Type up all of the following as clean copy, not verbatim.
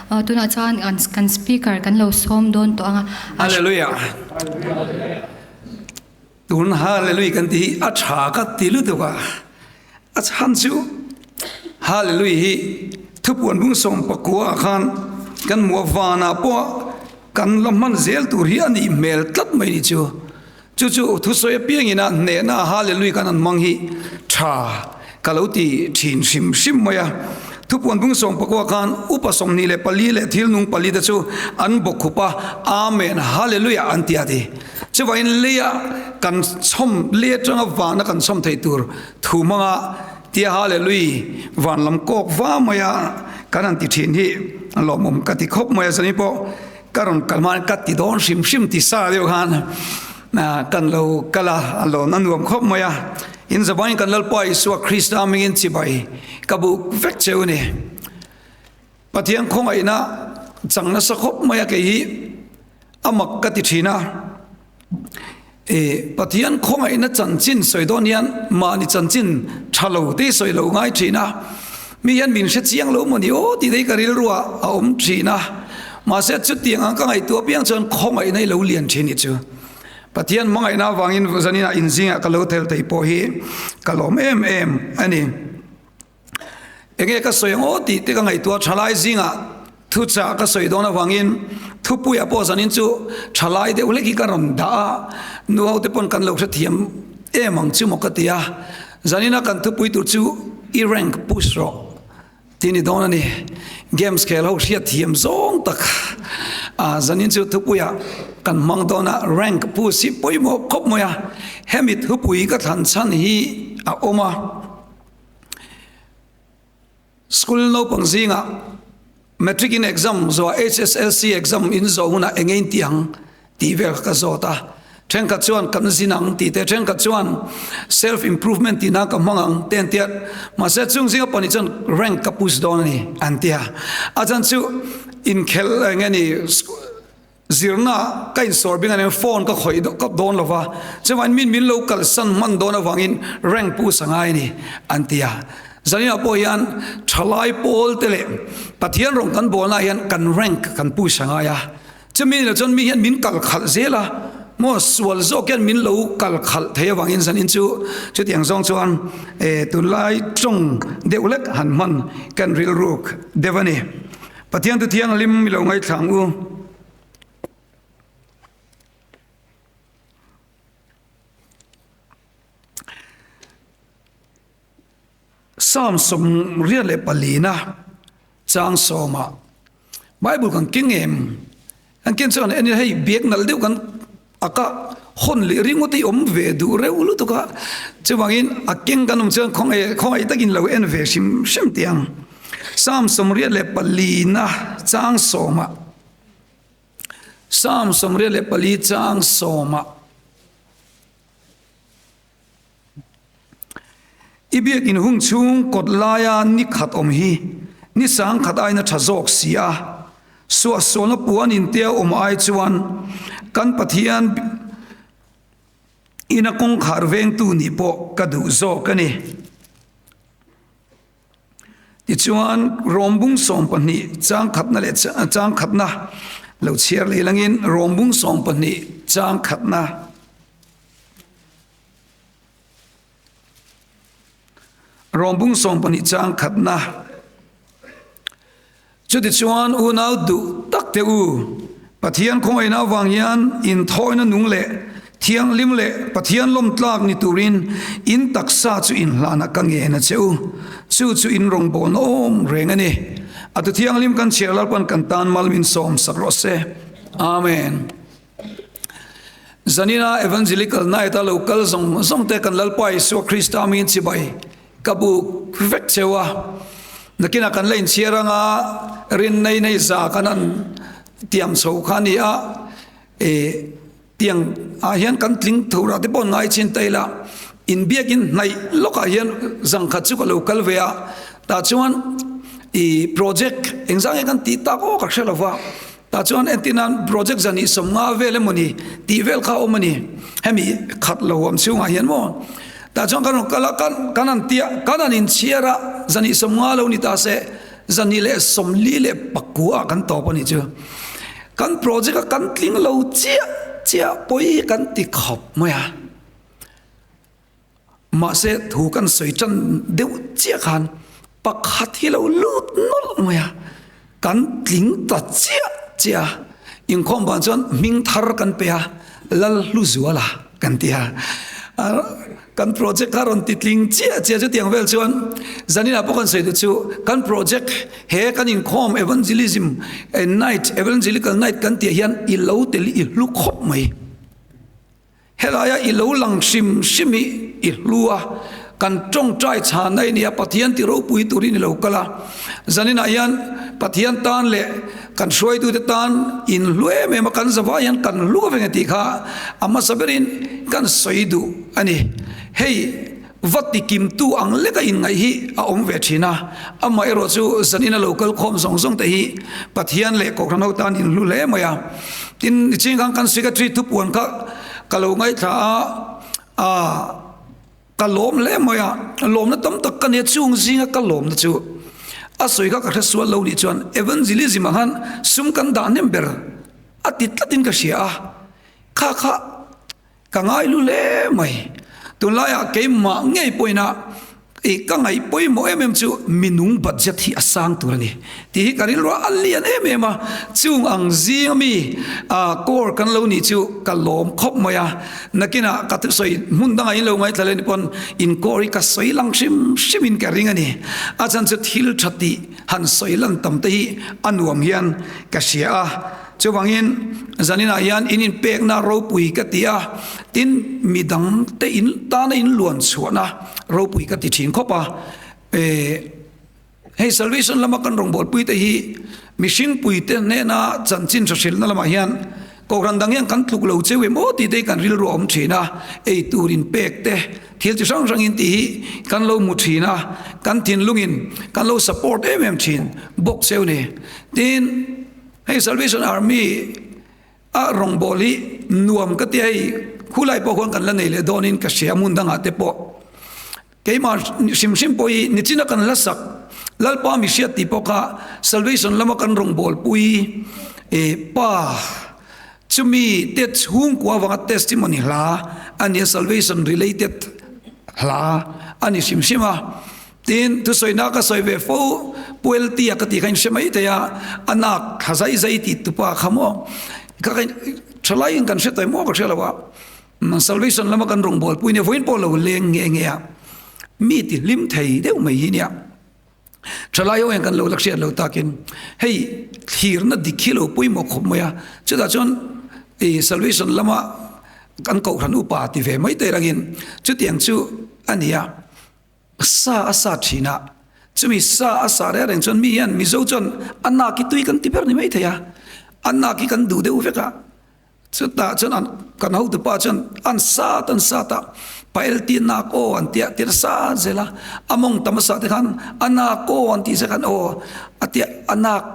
Tunah chuan kan speaker kan lo sawm dawn tawh ang a. Hallelujah. Tun Hallelujah kan ti hi a tha ka ti lutuk a. A chhan chu Hallelujah hi thupuan bung sawm pakua ah khan kan hmuh a vanah pawh kan la hman zel tur hi a nih hmel tlat mai ni chu. Chu chu thusawi apiangin a hnehna Hallelujah kan han hmang hi tha ka lo ti thin hrim hrim mai a. Thupuan bung 14 khan upa 24 leh thil nung pali te chu an bawk khup a, Amen, Hallelujah an ti a ti. Chuvangin leia kan chhawm, lei atanga vana kan chhawm theih tur thu hmanga tia Hallelujah van lam kawk va maia kan han ti thin hi lawmawm ka ti khawp mai a. Zani pawh Ka rawn kal hmain ka ti dawn hrim hrim ti sa deuh khan kan lo kal a, a lawn a nuam khawp mai a. In zabain kan Lalpa Isua Krista hmingin chibai ka buk vek cheu a ni. Pathian khawngaihna chang nasa khawp mai a kei hi a mak ka ti thin a. E Pathian khawngaihna chanchin sawi dawn hian mahni chanchin tha lo te sawi lo ngai thin a, mi hian min hre chiang lo maw ni aw tih te hi ka rilruah a awm thin a, mahse chutiang ang ka ngaihtuah piang chuan khawngaihna hi lo lian thin hi chu Pathian hmangaihna avangin zaninah inzingah ka lo tel thei pawh hi ka lawm em em a ni. Enge ka sawi ang aw tih te ka ngaihtuah thalai zingah thuchah ka sawi dawn avangin thupuiah pawh zanin chu thalai deuh hlek hi ka rawn dah a, nu ho te pawn kan lo hrethiam em ang chu maw ka ti a, zanina kan thupui tur chu i rank push rawh tih ni dawn a ni. Games khel ho hriatthiam zawng tak a zanin chu thupuiah kan hmang dawn a, rank push hi pawimawh khawp mai a, hemi thupui ka thlan chhan hi a awm a. School naupang zingah Matric in exam zawh HSLC exam in zawh hunah eng nge in tih ang tih vel kha ka zawt a. Thenkhat chuan kan zin ang tih te, thenkhat chuan self improvement tih nan ka hmang ang te an ti a. Mahse chung zinga pahnih chuan rank ka push dawn a ni an ti a. A chhan chu inkhelh eng nge ni Zirna ka insawr bing a nen phone ka khawih kap dawn lo va, chuvangin min min lo kalsan hman dawn avangin rank pu sa ngai a ni, an ti a. Zaninah pawh hian thalai pawl te leh Pathian rawng kan bawlnaah hian kan rank kan pu sa ngai a, chumi ni lo chuan mi hian min kal khalh zel a, maw sual zawk hian min lo kal khalh thei avangin zanin chu chutiang zawng chuan tunlai tawng deuh hlek han hman kan rilruk deuh a ni. Pathian tu thianghlim mi lo ngaithla ang u. Psalm 84 chang sawma Bible kan keng em? Kan ken chuan en hei biak nalh deuh kan aka hawn leh ringawt hi awm ve duh reuh lutuk a, chuvangin a keng kan awm chuan khawngaih khawngaih takin lo en ve hrim hrim tih ang. Psalm 84 na chang sawmah Psalm 84 chang sawmah I biakin hung chhung kawt laia ni khat awm hi ni sang khat aiin a tha zawk si a, suahsualna puan intea awm ai chuan kan Pathian ina kawngkhar vengtu nih pawh ka duh zawk a ni. Tichuan Rawmbung 12 chang khatna leh chang khatna lo chhiar leh langin Rawmbung 12 chang khatna. Rawmbung 12 chang khatna. Chutichuan unau duh tak te u, Pathian khawngaihna avang hian inthawina nung leh thianghlim leh Pathian lawmtlak ni turin in taksa chu inhlanah ka ngen a che u. Chu chu in rawngbawlna awm reng a ni. A tu thianghlim kan chhiar Lalpan kan tan mal min sawm sak rawh se. Amen. Zanina Evangelical Night a lo kal zawng zawng te kan Lalpa Isua Krista hmingin chibai ka buk vek cheu a. Nakinah kan la inchhiar anga rin nei nei za kan han tiam chho kha a ni a. E tiang ah hian kan tling thurah te pawh ngai chin ta ila inbiakin hnaih lawkah hian zangkhat chu ka lo kal ve a. Tah chuan i project engzah nge kan tih tak aw ka hre lo va. Tah chuan entir nan project zan 50 vel emawni tih vel kha a awm a ni. Hemi khat lo awm chhungah hian maw. Tah chuan kan rawn kal a, kan kan han tia, kan han inchhiar a, zan 50 lo ni ta se. 249 ah kan tawp a nih chu. Kan project a kan tling lo chiah chiah pawi kan ti khawp mai a. Mahse thu kan sawi tan deuh chiah khan pakhat hi lo lut nawlh mai a, kan tling ta chiah chiah a. Inkhawm ban chuan hming thar kan pe a, Lalhluzuala kan ti a. Kan project kha rawn ti tling chiah chiah chutiang vel chuan zaninah pawh kan sawi duh chu kan project he kan inkhawm evangelism night evangelical night kan tih ah hian i lo tel i hlu khawp mai. Helaia i lo lang hrim hrim hi i hlu a, kan tawngtai chhana i nia Pathian ti ropui turin i lo kal a, zaninah hian Pathian tan leh kan hruaitute tan in hlu em em a, kan zavai hian kan hlu veng e tih kha a hmasa berin kan sawi duh a ni. Hei va tikimtu ang leka inngaih hi a awm ve thin a, amaherawh chu zanina lo kal khawm zawng zawng te hi Pathian leh Kohhran ho tan in hlu hle mai a. Tin, niching khan kan secretary thupuan kha ka lo ngaithla a, aa ka lawm hle mai a, lawmna tam tak ka nia chung zinga ka lawmna chu a sawi kha ka hre sual lo nih chuan evangelism ah khan sum kan dah hnem ber a ti tlatin ka hria a, kha kha Ka ngai lu hle mai. Tunlaiah keimah ngei pawhin a i ka ngaih pawimawh em em chu minung budget hi a sang tur a ni tih hi ka rilru a lian em em a, chung ang zinga mi a core kan lo nih chu ka lawm khawp mai a, nakinah ka thusawi hmun dangah in lo ngaithla leh ni pawn in core hi ka sawi lang hrim hrim in ka ring a ni. A chhan chu thil tha tih han sawi lan tam te hi a nuam hian ka hria a. Chuvangin zaninah hian in inpekna ropui ka ti a, tin midang te in tana in luan chhuahna ropui ka ti thin khawp a. Hei Salvation lama kan rawngbawlpui te hi mihring pui te hnena chanchin hre hrilhna lamah hian Kohhran dang hian kan tluk lo cheu em aw tih te hi kan rilru a awm thin a, ei tur inpek te thil chi hrang hrang in tih hi kan lo hmu thin a, kan thinlungin kan lo support em em thin bawk cheu ni. Tin. Hei Salvation Army a rawngbâwl hi nuam ka ti a, hei khulai pawh khuan kan la nei leh dawnin ka hria hmun dangah te pawh. Keimah hrim hrim pawh hi nichina kan la sak Lalpa mi hriat tih pawh kha Salvation lama kan rawngbâwl pui pa chumi te chhungkua avanga testimony hla a nia Salvation related hla a ni hrim hrim a. Tin, thusawinak ka sawi ve fo, Pu LT-a ka tih kha in hre mai thei a, a nak thla zai zai tih tupa kha maw, ka ka thalai in kan hre tawh maw ka hre lo a, Salvation lama kan rawngbâwl pui nia vawiin pawh lo leng nge nge a, mi ti hlim thei deuh mai hi nia. Thalai ho hian kan lo la hriat lo takin hei thlirna dik hi lo pawimawh khawp mai a, chutah chuan i Salvation lama kan kohhran upa ti ve mai te rangin chutiang chu a ni a. Sa a sa thin a, chumi sa a sa reng reng chuan mi hian Mizo chuan a nak hi tui kan ti ber ni mai thei a, a nak hi kan duh deuh vek a, chutah chuan an kan hotupa chuan an sat an sat a, pael ti nak aw an tia tir sa zel a, a mawng tam a sa te khan a nak aw an tih se khan aw a tia a nak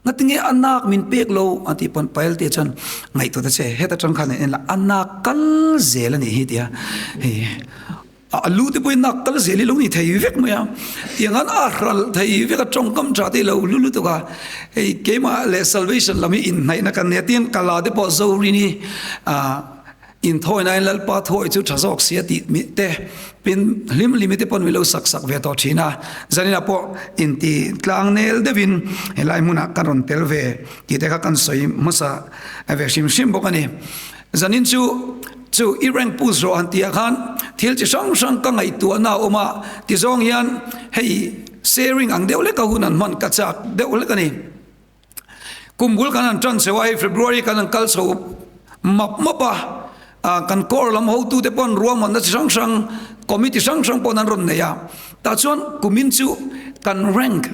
ngatinge a nak min pek lo an tih pawn pael te chuan ngaihtuah ta che heta tang khan en la a nak kal zel a nih hi tia hei. A lu te pawhin nak kal zel hi lo ni thei vek mai a, tiang khan a hral thei vek a tawngkam tha te hi lo lu lutuk a, hei keimah leh salvation lam hi inhnaihna kan nei a, tin ka la te pawh Zorin hi ah inthawina in Lalpa thuawi chu tha zawk si a tih mi te pin hlim hlimi te pawn mi lo sak sak ve tawh thin a, zaninah pawh inti tlang nel deuhin helai hmunah ka rawn tel ve tih te kha kan sawi hmasa ve hrim hrim bawk a ni. Zanin chu chu i rank push rawh han tih ah khan thil chi hrang hrang ka ngaihtuahna a awm a, tizawng hian hei sharing ang deuh leka hun an hman ka chak deuh hlek a ni. Kum bul kan han tan chho a, hei February kan han kal chho map map a, kan core lam hotute pawn ruahmanna chi hrang hrang committee hrang hrang pawn an rawn nei a, tah chuan kumin chu kan rank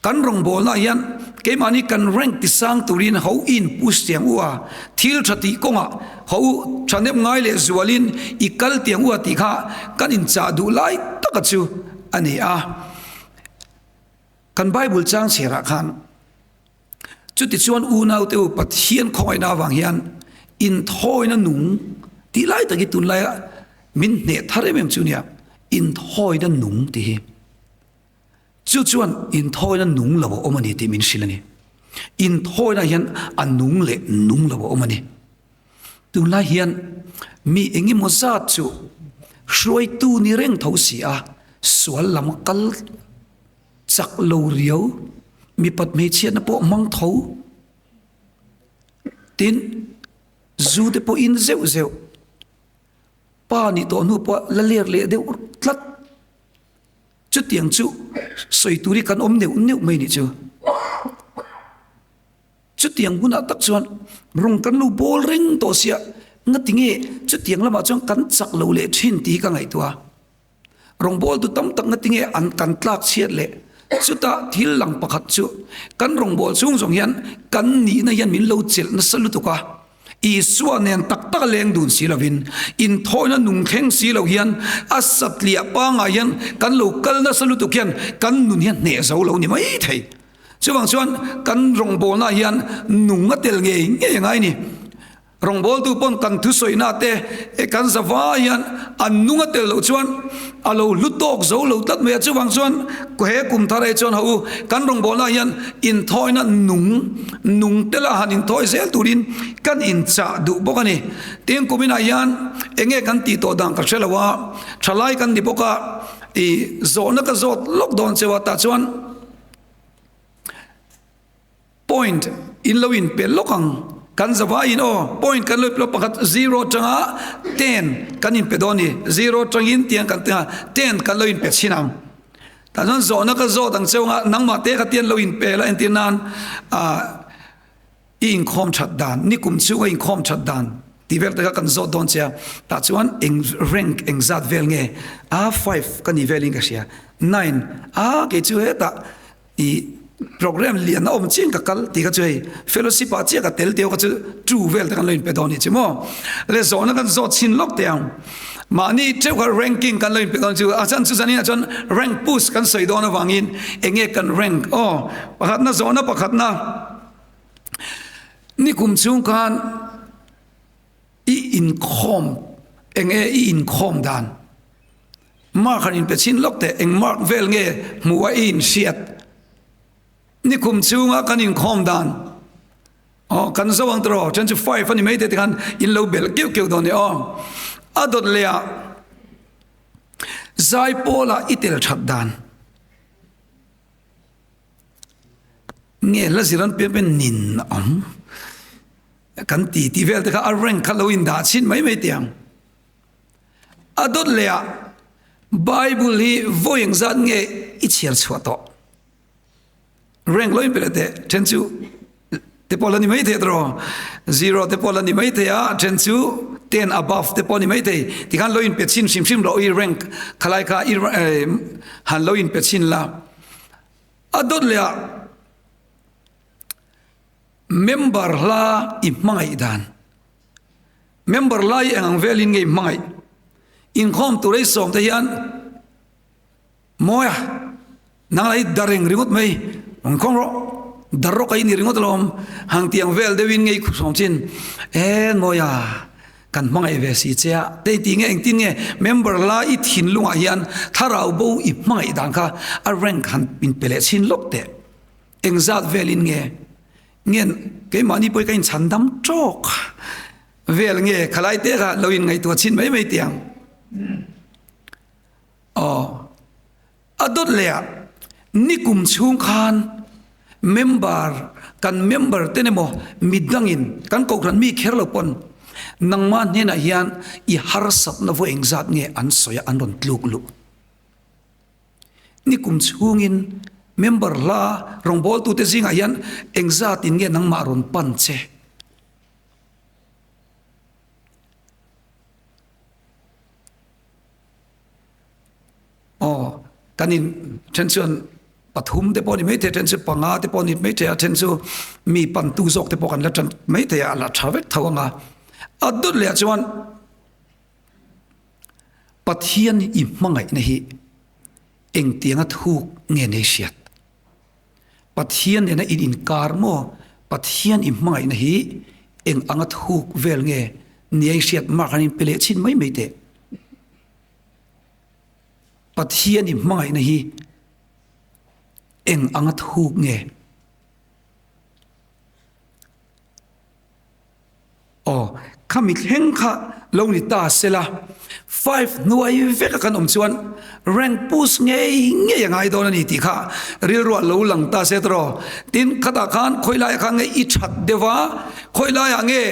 Kan rawngbawlnaah hian keimahni kan rank tisang turin ho in push tiang u a, thil tha tih kawngah ho u thahnem ngai leh zualin i kal tiang u a tih kha kan inchah duh lai taka chu a ni a. Kan Bible chang chhiarah khan chutichuan unaute u Pathian khawngaihna avang hian inthawina nung tih lai tak hi tunlaia min hneh thar em em chu nia, inthawina nung tih hi. Chu chuan inthawina nung lo a awm a ni tih min hrilh a ni. Inthawina hian a nung leh nung lo a awm a ni. Tunlai hian mi engemaw zat chu hruaitu ni reng tho si a, sual lam kal chak lo riau, mipat hmeichhiatna pawh hmang tho, tin zu te pawh in zeuh zeuh, pa nih tawh hnu pawh la ler leh deuh tlat. Chutiang chu sawi tur hi kan awm neuh neuh mai nih chu. Chutiang hunah tak chuan rawng kan lo bawl reng tawh sia, ngatinge chutiang lamah chuan kan chak lo leh thin tih hi ka ngaihtuah a. Rawng bawltu tam tak ngatinge an kan tlak chhiat leh chutah thil lang pakhat chu kan rawngbawl chhung zawng hian kan nihna hian min lo chelh nasa lutuk a. Isua nen tak tak a leng dun si lovin, inthawina nung thleng si lo hian a satliah pangah hian kan lo kal nasa lutuk hian kan nun hian hneh zo lo ni mai thei. Chuvang chuan kan rawngbawlna hian nung a tel ngei ngei a ngai ni. Rawngbawltu pawn kan thusawina te kan zava hian an nung a tel loh chuan a lo hlu tawk zo lo tlat mai a. Chuvang chuan he kum thar ei chuan ho u kan rawngbawlna hian inthawina nung nung tela han inthawi zel turin kan inchah duh bawk a ni. Tin kuminah hian enge kan tih tawh dan ka hre lo a, thalai kan ni bawk a, i zawhna ka zawt lawk dawn cheu a tah chuan, Point in lo in pe lawk ang. Kan zavai in aw point kan lo in pe lawk pakhat zero atanga ten kan in pe dawn ni. Zero atangin tiang kan teng a ten kan lo in pe chhin ang. Tah chuan zawhna ka zawt ang cheu anga nangmah te kha tian lo in pe la entir nan ah i inkhawm that dan ni kum chhunga inkhawm that dan tih vel te kha kan zawt dawn che a. Tah chuan eng rank eng zat vel nge a five ka ni velin ka hria nine a kei chu hetah I program lian a awm chiang ka kal tih kha chu hei fellowship ah chiah ka tel tih ho kha chu two vel te kan lo inpe dawn nih chu maw. Le zawhna kan zawt chhin lawk teh ang. Mahni teuh kha ranking kan lo inpe dawn chu a chan chu zanin ah chuan rank push kan sawi dawn avangin enge kan rank aw pakhatna zawhna pakhatna nikum chhung khan I inkhawm eng e i inkhawm dan mark han inpe chhin lawk teh eng mark vel nge hmuh a i inhriat nikum chhunga kan inkhawm dan aw kan zo ang tawh then chu five a ni mai te te khan in lo belh keuh keuh dawn e aw a dawt leh ah zaipawl ah i tel that dan nge hla zir an pian pian nin awm. Kan ti tih vel te kha a rank kha lo in dah chhin mai mai teh ang. A dawt leh ah Bible hi vawi eng zat nge i chhiar chhuah tawh? Rank lo in pe leh teh. Then chu te pawh la ni mai thei tawh zero te pawh la ni mai thei a, then chu ten above te pawh ni mai thei. Tikhan lo in pe chhin hrim hrim rawh i rank khalai kha i han lo in pe chhin la. A dawt leh ah Member hla i hmangaih dan. Member hla hi eng ang velin nge i hmangaih? Inkhawm tur ei sawm te hian mawi a, nang lah hi dareng ringawt mai, inkhawm rawh, dar rawk a i ni ringawt alawm, hang tiang vel deuhin nge i sawm chin, e mawi a, kan hmangaih ve si che a, te i tih nge engtin nge member hla i thinlungah hian thlarau bo i hmangaih dan kha a rank han inpe leh chhin lawk teh. Engzat velin nge ngen keimahni pawh hi ka inchhan dam tawk vel nge khalai te kha lo in ngaihtuah chhin mai mai tiang. Aw a dawt leh ah nikum chhung khan member kan member te emaw midangin kan kohhran mi kher lo pawn nangmah hnenah hian i harsatna vawi engzat nge an sawi a an rawn tluk luh. Nikum chhungin member hla rawngbawltute zingah hian engzatin nge nangmah rawn pan che? Aw, kan in then chuan pathum te pawh ni maithei, then chu panga te pawh ni maithei a, then chu mi pantu zawk te pawh kan la tan maithei a, a la tha vek tho anga. A dawt leh ah chuan Pathian i hmangaihna hi engtianga thuk nge nei hriat? Pathian nena in inkar maw? Pathian i hmangaihna hi eng anga thuk vel nge niai hriat? Mark han inpe leh chhin mai mai teh. Pathian i hmangaihna hi. Eng anga thuk nge? Aw, khami thleng kha lo ni ta sela, five hnuai veka kan awm chuan rank push ngei ngei a ngai dawn a ni tih kha rilruah lo lang ta se tawh. Tin, khatah khan khawi laiah khan nge i that deuh a, khawi laiah nge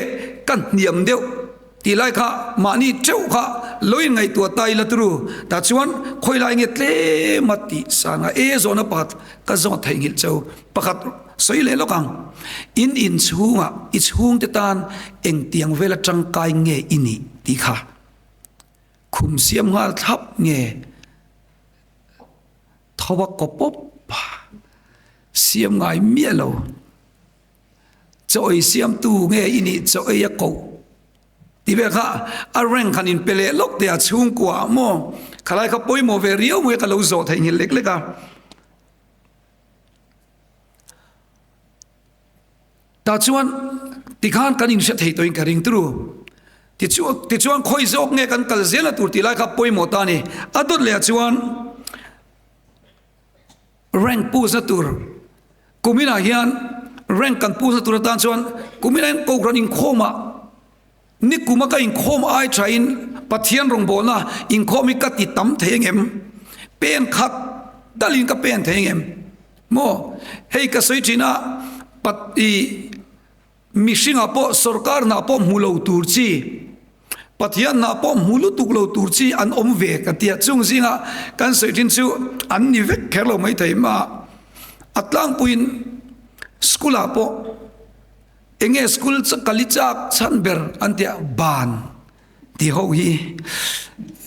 ka hniam deuh tih lai kha mahni teuh kha lo inngaihtuah ta ila turu. Tah chuan khawi lai nge tlem a tih sang a, e zawhna pakhat ka zawt theihnghilh cheu pakhat. Sawi leh lawk ang, in inchhungah i chhungte tan engtiang vela tangkai nge i nih tih kha khum siam nghal thlap nge tho a kaw pawp siam ngai miah lo, chaw ei siamtu nge i nih chaw ei a koh tih vel kha a rank han inpe leh lawk teh a chhungkua ah maw khalai kha pawimawh ve riau mai a ka lo zawh theihnghilh lek lek a. Tah chuan tikhan kan inhre thei tawhin ka ring turu. Tichuan khawi zawk nge kan kal zel a tur tih lai kha pawimawh ta a ni. A dawt leh ah chuan rank puzna tur kuminah hian rank kan puzna tur atan chuan kuminah hian Kohhran inkhawmah Nikuma ka inkhawm ai thain Pathian rawngbawlna inkhawm hi ka ti tam thei ang em? Pen khat talin ka pen thei ang em? Maw? Hei ka sawi thin a, pat i mihringah pawh sorkar hnah pawh hmu lo tur chi, Pathian hnah pawh hmu lutuk lo tur chi an awm ve ka tia. Chung zinga kan sawi thin chu an ni vek kher lo maithei ma. A tlangpuiin school ah pawh Enge school kal i chak chhan ber an tia ban ti ho hi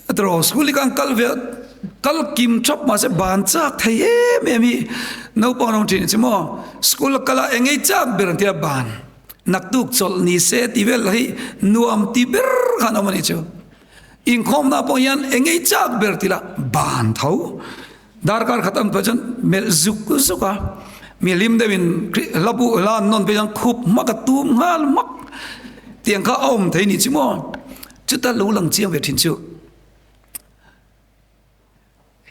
atro school hi kan kal ve kal kim thap mahse ban chak thei em em hi naupang rawng thin chi maw school kal a enge i chak ber an tia ban naktuk chawlh ni se ti vel hi nuam ti ber khan awm ani chu inkhawmna pawh hian enge i chak ber tila ban tho. Darkar khat an phei chuan melh zuk zuk a, mi hlim deuhin hla bu hla an nawn phei chuan khup hmak a tum nghal hmak tiang kha a awm thei ni chu maw chuta lo lang chiang ve thin chu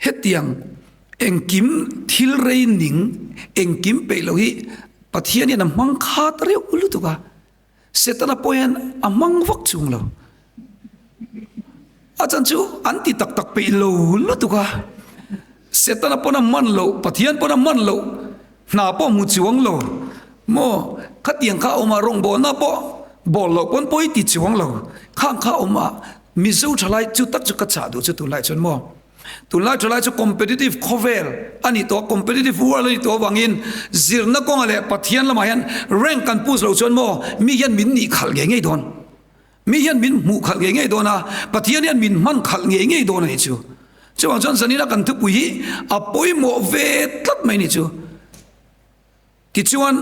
hetiang engkim thil rei ning engkim peih loh hi Pathian hian a hmang khat reuh lutuk a. Setana pawh hian a hmang vak chung lo. A chan chu an ti tak tak peih lo lutuk a. Setana pawn a man lo, Pathian pawn a man lo, hna pawh hmu chuang lo. Maw, khatiang kha a awm a, rawngbawlna pawh bawl loh pawn pawi ti chuang lo. Khang kha a awm a, Mizo thalai chu tak chu ka chah duh chu tunlai chuan maw. Tunlai thalai chu competitive khawvel a nih tawh a, competitive world a nih tawh avangin zirna kawngah leh Pathian lamah hian rank kan push loh chuan maw mi hian min nih khalh ngei ngei dawn. Mi hian min hmuh khalh ngei ngei dawn a, Pathian hian min hman khalh ngei ngei dawn a nih chu. Chuvang chuan zanina kan thupui hi a pawimawh ve tlat mai a nih chu. Tichuan,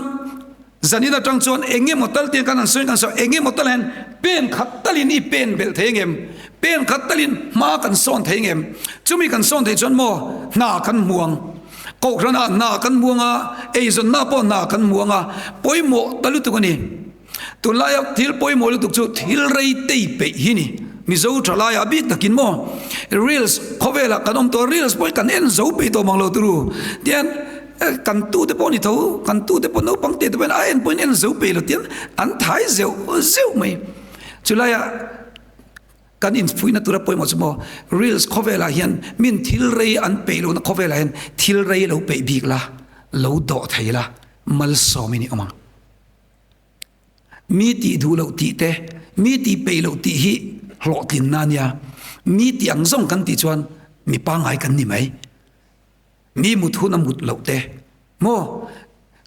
zanin atang chuan eng emaw tal tiang kan han sawi kan sawi, eng emaw tal hian pen khat talin i pen belh thei ang em? Pen khat talin hma kan sawn thei ang em? Chumi kan sawn theih chuan maw hna kan hmu ang. Kohhranah hna kan hmu ang a, eizawnna pawh hna kan hmu ang a, pawimawh ta lutuk a ni. Tunlaia thil pawimawh lutuk chu thil rei tei peih hi ni. Mizo thalaiah bik takin maw reels khawvelah kan awm tawh a, reels pawh hi kan en zo peih tawh mang lo turu. Tian kan tute pawh ni tho, kan tute pawh naupang te te pawhin a en pawhin en zo peih lo tian an thai zeuh zeuh mai. Chulaiah kan infuihna tura pawimawh chu maw reels khawvelah hian min thil rei an peih lohna khawvelah hian thil rei lo peih bik la, lo dawh thei la, malsawmin i awm ang. Mi tih duh loh tih te, mi tih peih loh tih hi hlawhtlinna a nia. Mi tih ang zawng kan tih chuan mi pangngai kan ni mai. Mi mut hun a mut loh te maw?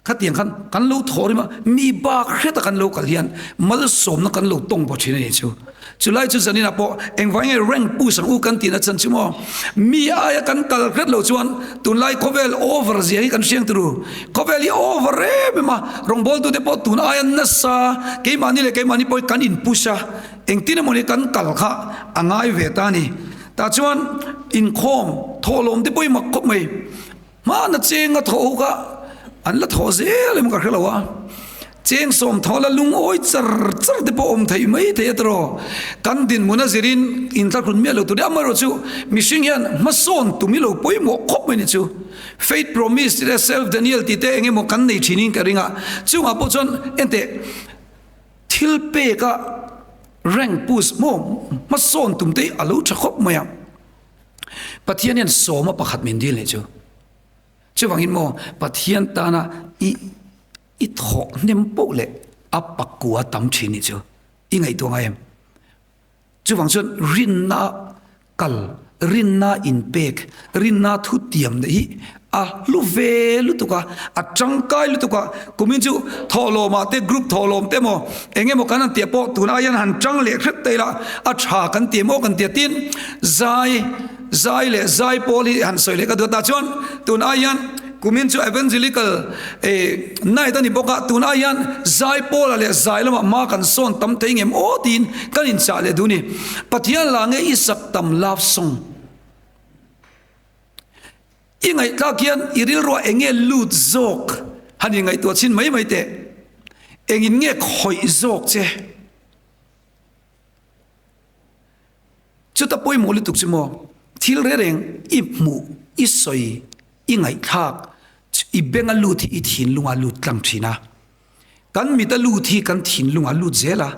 Khatiang khan kan lo thawh rim a, mi bak hreta kan lo kal hian malsawmna kan lo tawng baw thin a ni chu. Chulai chu zaninah pawh engvai nge rank push ang u kan tihna chan chu maw? Mi aia kan kal hret lo chuan tunlai khawvel over zia hi kan hriang turu. Khawvel hi over em em a, rawngbawltute pawh tun aia nasa keimahni leh keimahni pawh hi kan in push a, engtin emawni kan kal kha a ngai ve ta a ni. Tah chuan inkhawm thawhlawm te pawh hi mak khawp mai. Hmana chenga thawh ho kha an la thawh zel em ka hre lo a. Cheng sawm thaw la lungawi char char te pawh awm thei mai thei a tiraw. Kan dinhmun a zirin inthlahrun miah lo tur hi amaherawhchu mihring hian hmasawn tum hi lo pawimawh khawp mai ni chu. Faith promise tih leh self denial tih te eng emaw kan nei thinin ka ring a, chungah pawh chuan enteh thil peka rank push maw hmasawn tum te hi a lo tha khawp mai a. Pathian hian sawma pakhat min dil nih chu. Chuvangin maw Pathian tana i i thawh hnem poh leh a pakua tam thin nih chu i ngaihtuah ngai em? Chuvang chuan rinna kal, rinna inpek, rinna thutiam neih hi a hlu ve lutuk a, a tangkai lutuk a, kumin chu thawhlawmah te group thawhlawm te emaw eng emaw kan han tih pawh tun aiin han tang leh hret ta ila a tha kan ti emaw kan ti a tin zai Zai leh zai pawl hi han sawi leh ka duat ah chuan tun ai hian kumin chu evangelical night a ni bawk a, tun ai hian zai pawlah leh zai lamah hma kan sawn tam thei ngem aw tiin kan inchah leh duh a ni. Pathian lah nge i sak tam love song i ngaihthlak hian i rilruah eng nge lut zawk han inngaihtuah chhin mai mai teh, engin nge khawih zawk che? Chuta pawimawh lutuk chu maw, thil reng reng i hmuh, i sawi, i ngaihthlak, i benga lut hi i thinlunga lut tlang thin a. Kan mita lut hi kan thinlunga lut zel a.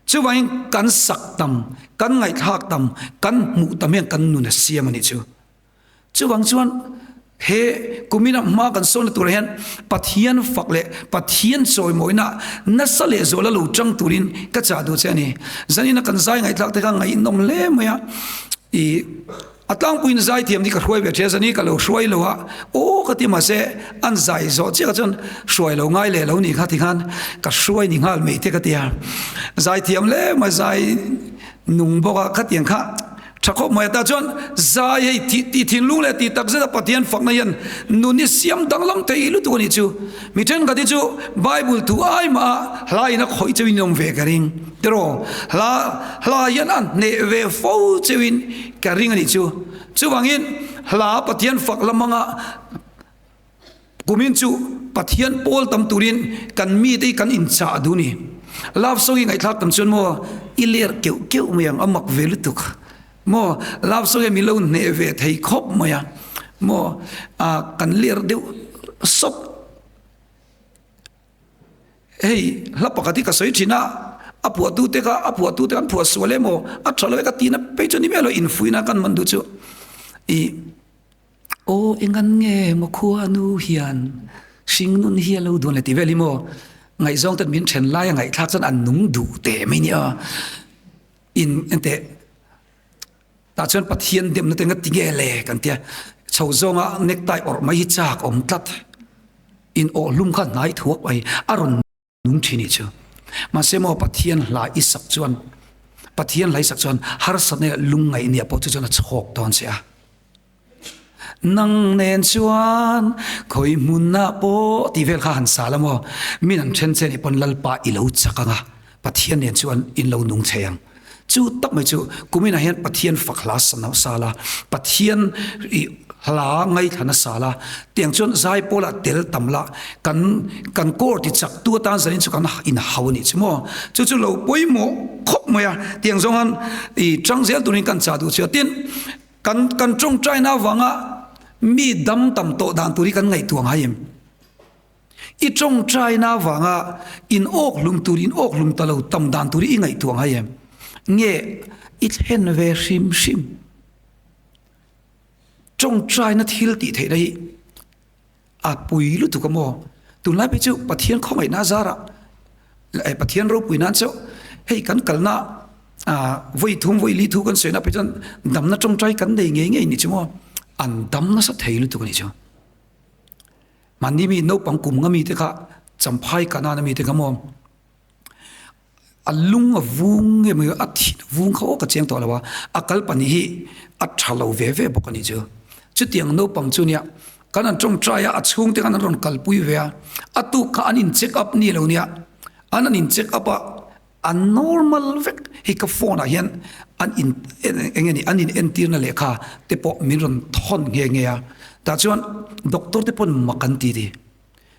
Chuvangin kan sak tam, kan ngaihthlak tam, kan hmuh tam hian kan nun a siam a nih chu. Chuvang chuan he kumina hma kan sawnna turah hian Pathian fak leh Pathian chawimawina nasa leh zuala lo chang turin ka chah duh che a ni. Zanina kan zai ngaihthlak te kha ngaihnawm hle mai a, i a tlangpuiin zai thiam hi ka hruai ve ṭhia, zani ka lo hruai lo a, aw ka ti mahse an zai zawh chiah chuan hruai lo ngai leh lo ni kha ti khan ka hruai ni nghal mai te ka ti a, zai thiam hle mai zai nung bawk a khatiang kha. Tha khawp mai ata chuan zai hei tih tih thinlung leh tih tak zeta Pathian fakna hian nun hi siam danglam thei lutuk a nih chu. Mi thenkhat hi chu Bible thu ai mah a hla in a khawih cheuhin in awm ve ka ring tiraw. Hla hla hian a hneh ve fo cheuhin ka ring a nih chu. Chuvangin hla Pathian fak lam anga Kumin chu Pathian pawl tam turin kan mite hi kan inchah duh ni. Love song hi ngaihthlak tam chuan maw i ler keuh keuh mai ang, a mak ve lutuk. Maw love song hi min lo hneh ve thei khawp mai a, maw kan ler deuh sawp. Hei hla pakhat hi ka sawi thin a, a phuahtu te kha a phuahtu te kan phuah sual emaw a tha lo e ka tihna phei chu ni miah lo infuihna kan man duh chu i. Aw engan nge maw khua nu hian hring nun hi a lo duan le tih vel hi maw ngaihzawng ten min then lai a ngaihthlak chuan an nung duh teh mai nia in enteh tah chuan Pathian demna te nga ti nge le kan tia chho zawnga necktie awrh mai hi chak awm tlat in awh hlum kha hnai thuak mai a rawn Nung thin hi chu. Mahse maw Pathian hla i sak chuan Pathian hla i sak chuan harsatna leh lungngaih nia pawh chu chuan a chhawk dawn che a. Nang nen chuan khawi hmunah pawh tih vel kha han sa la maw min an then che nih pawn Lalpa i lo chak ang a, Pathian nen chuan in lo nung thei ang. Chu tak mai chu kuminah hian Pathian fak hla sa la, Pathian i hla ngaithla nasa la, tiang chuan zai pawlah tel tam la, kan kan kawr ti chak tu atan zanin chu kan inhau a nih chu maw. Chu chu lo pawimawh khawp mai a, tiang zawng han i tang zel turin kan chah duh chu a. Tin, kan kan tawngtaina avanga mi dam tam tawh dan tur hi kan ngaihtuah ngai em? I tawngtaina avanga in awk hlum tur in awk hlum ta lo tam dan tur hi i ngaihtuah ngai em? Nge i thlen ve hrim hrim? Tawngtaina thil tih theihna hi a pui lutuk a maw? Tunlai phei chu Pathian khawngaihna zarah eh Pathian ropui nan chauh hei kan kalna ah vawi thum vawi li thu kan sawi na phei chuan damna tawngtai kan nei ngei ngei ni chu maw? An dam nasa thei lutuk a ni chu. Mahni mi naupang kum nga mite kha Champhai Kanan a mite kha maw a lung a vung nge mai a thin a vung kha aw ka chiang tawh lo a, a kal pahnih hi a tha lo ve ve bawk a nih chu. Chutiang naupang chu nia kan an tawngtai a, a chhungte khan an rawn kalpui ve a, a tuk kha an in check up ni lo nia, an an in check up a, A normal vek hi ka phone ah hian an in eng nge ni an in entirna lehkha te pawh min rawn thawn nghe nghe a, tah chuan doctor te pawn mak an ti ti.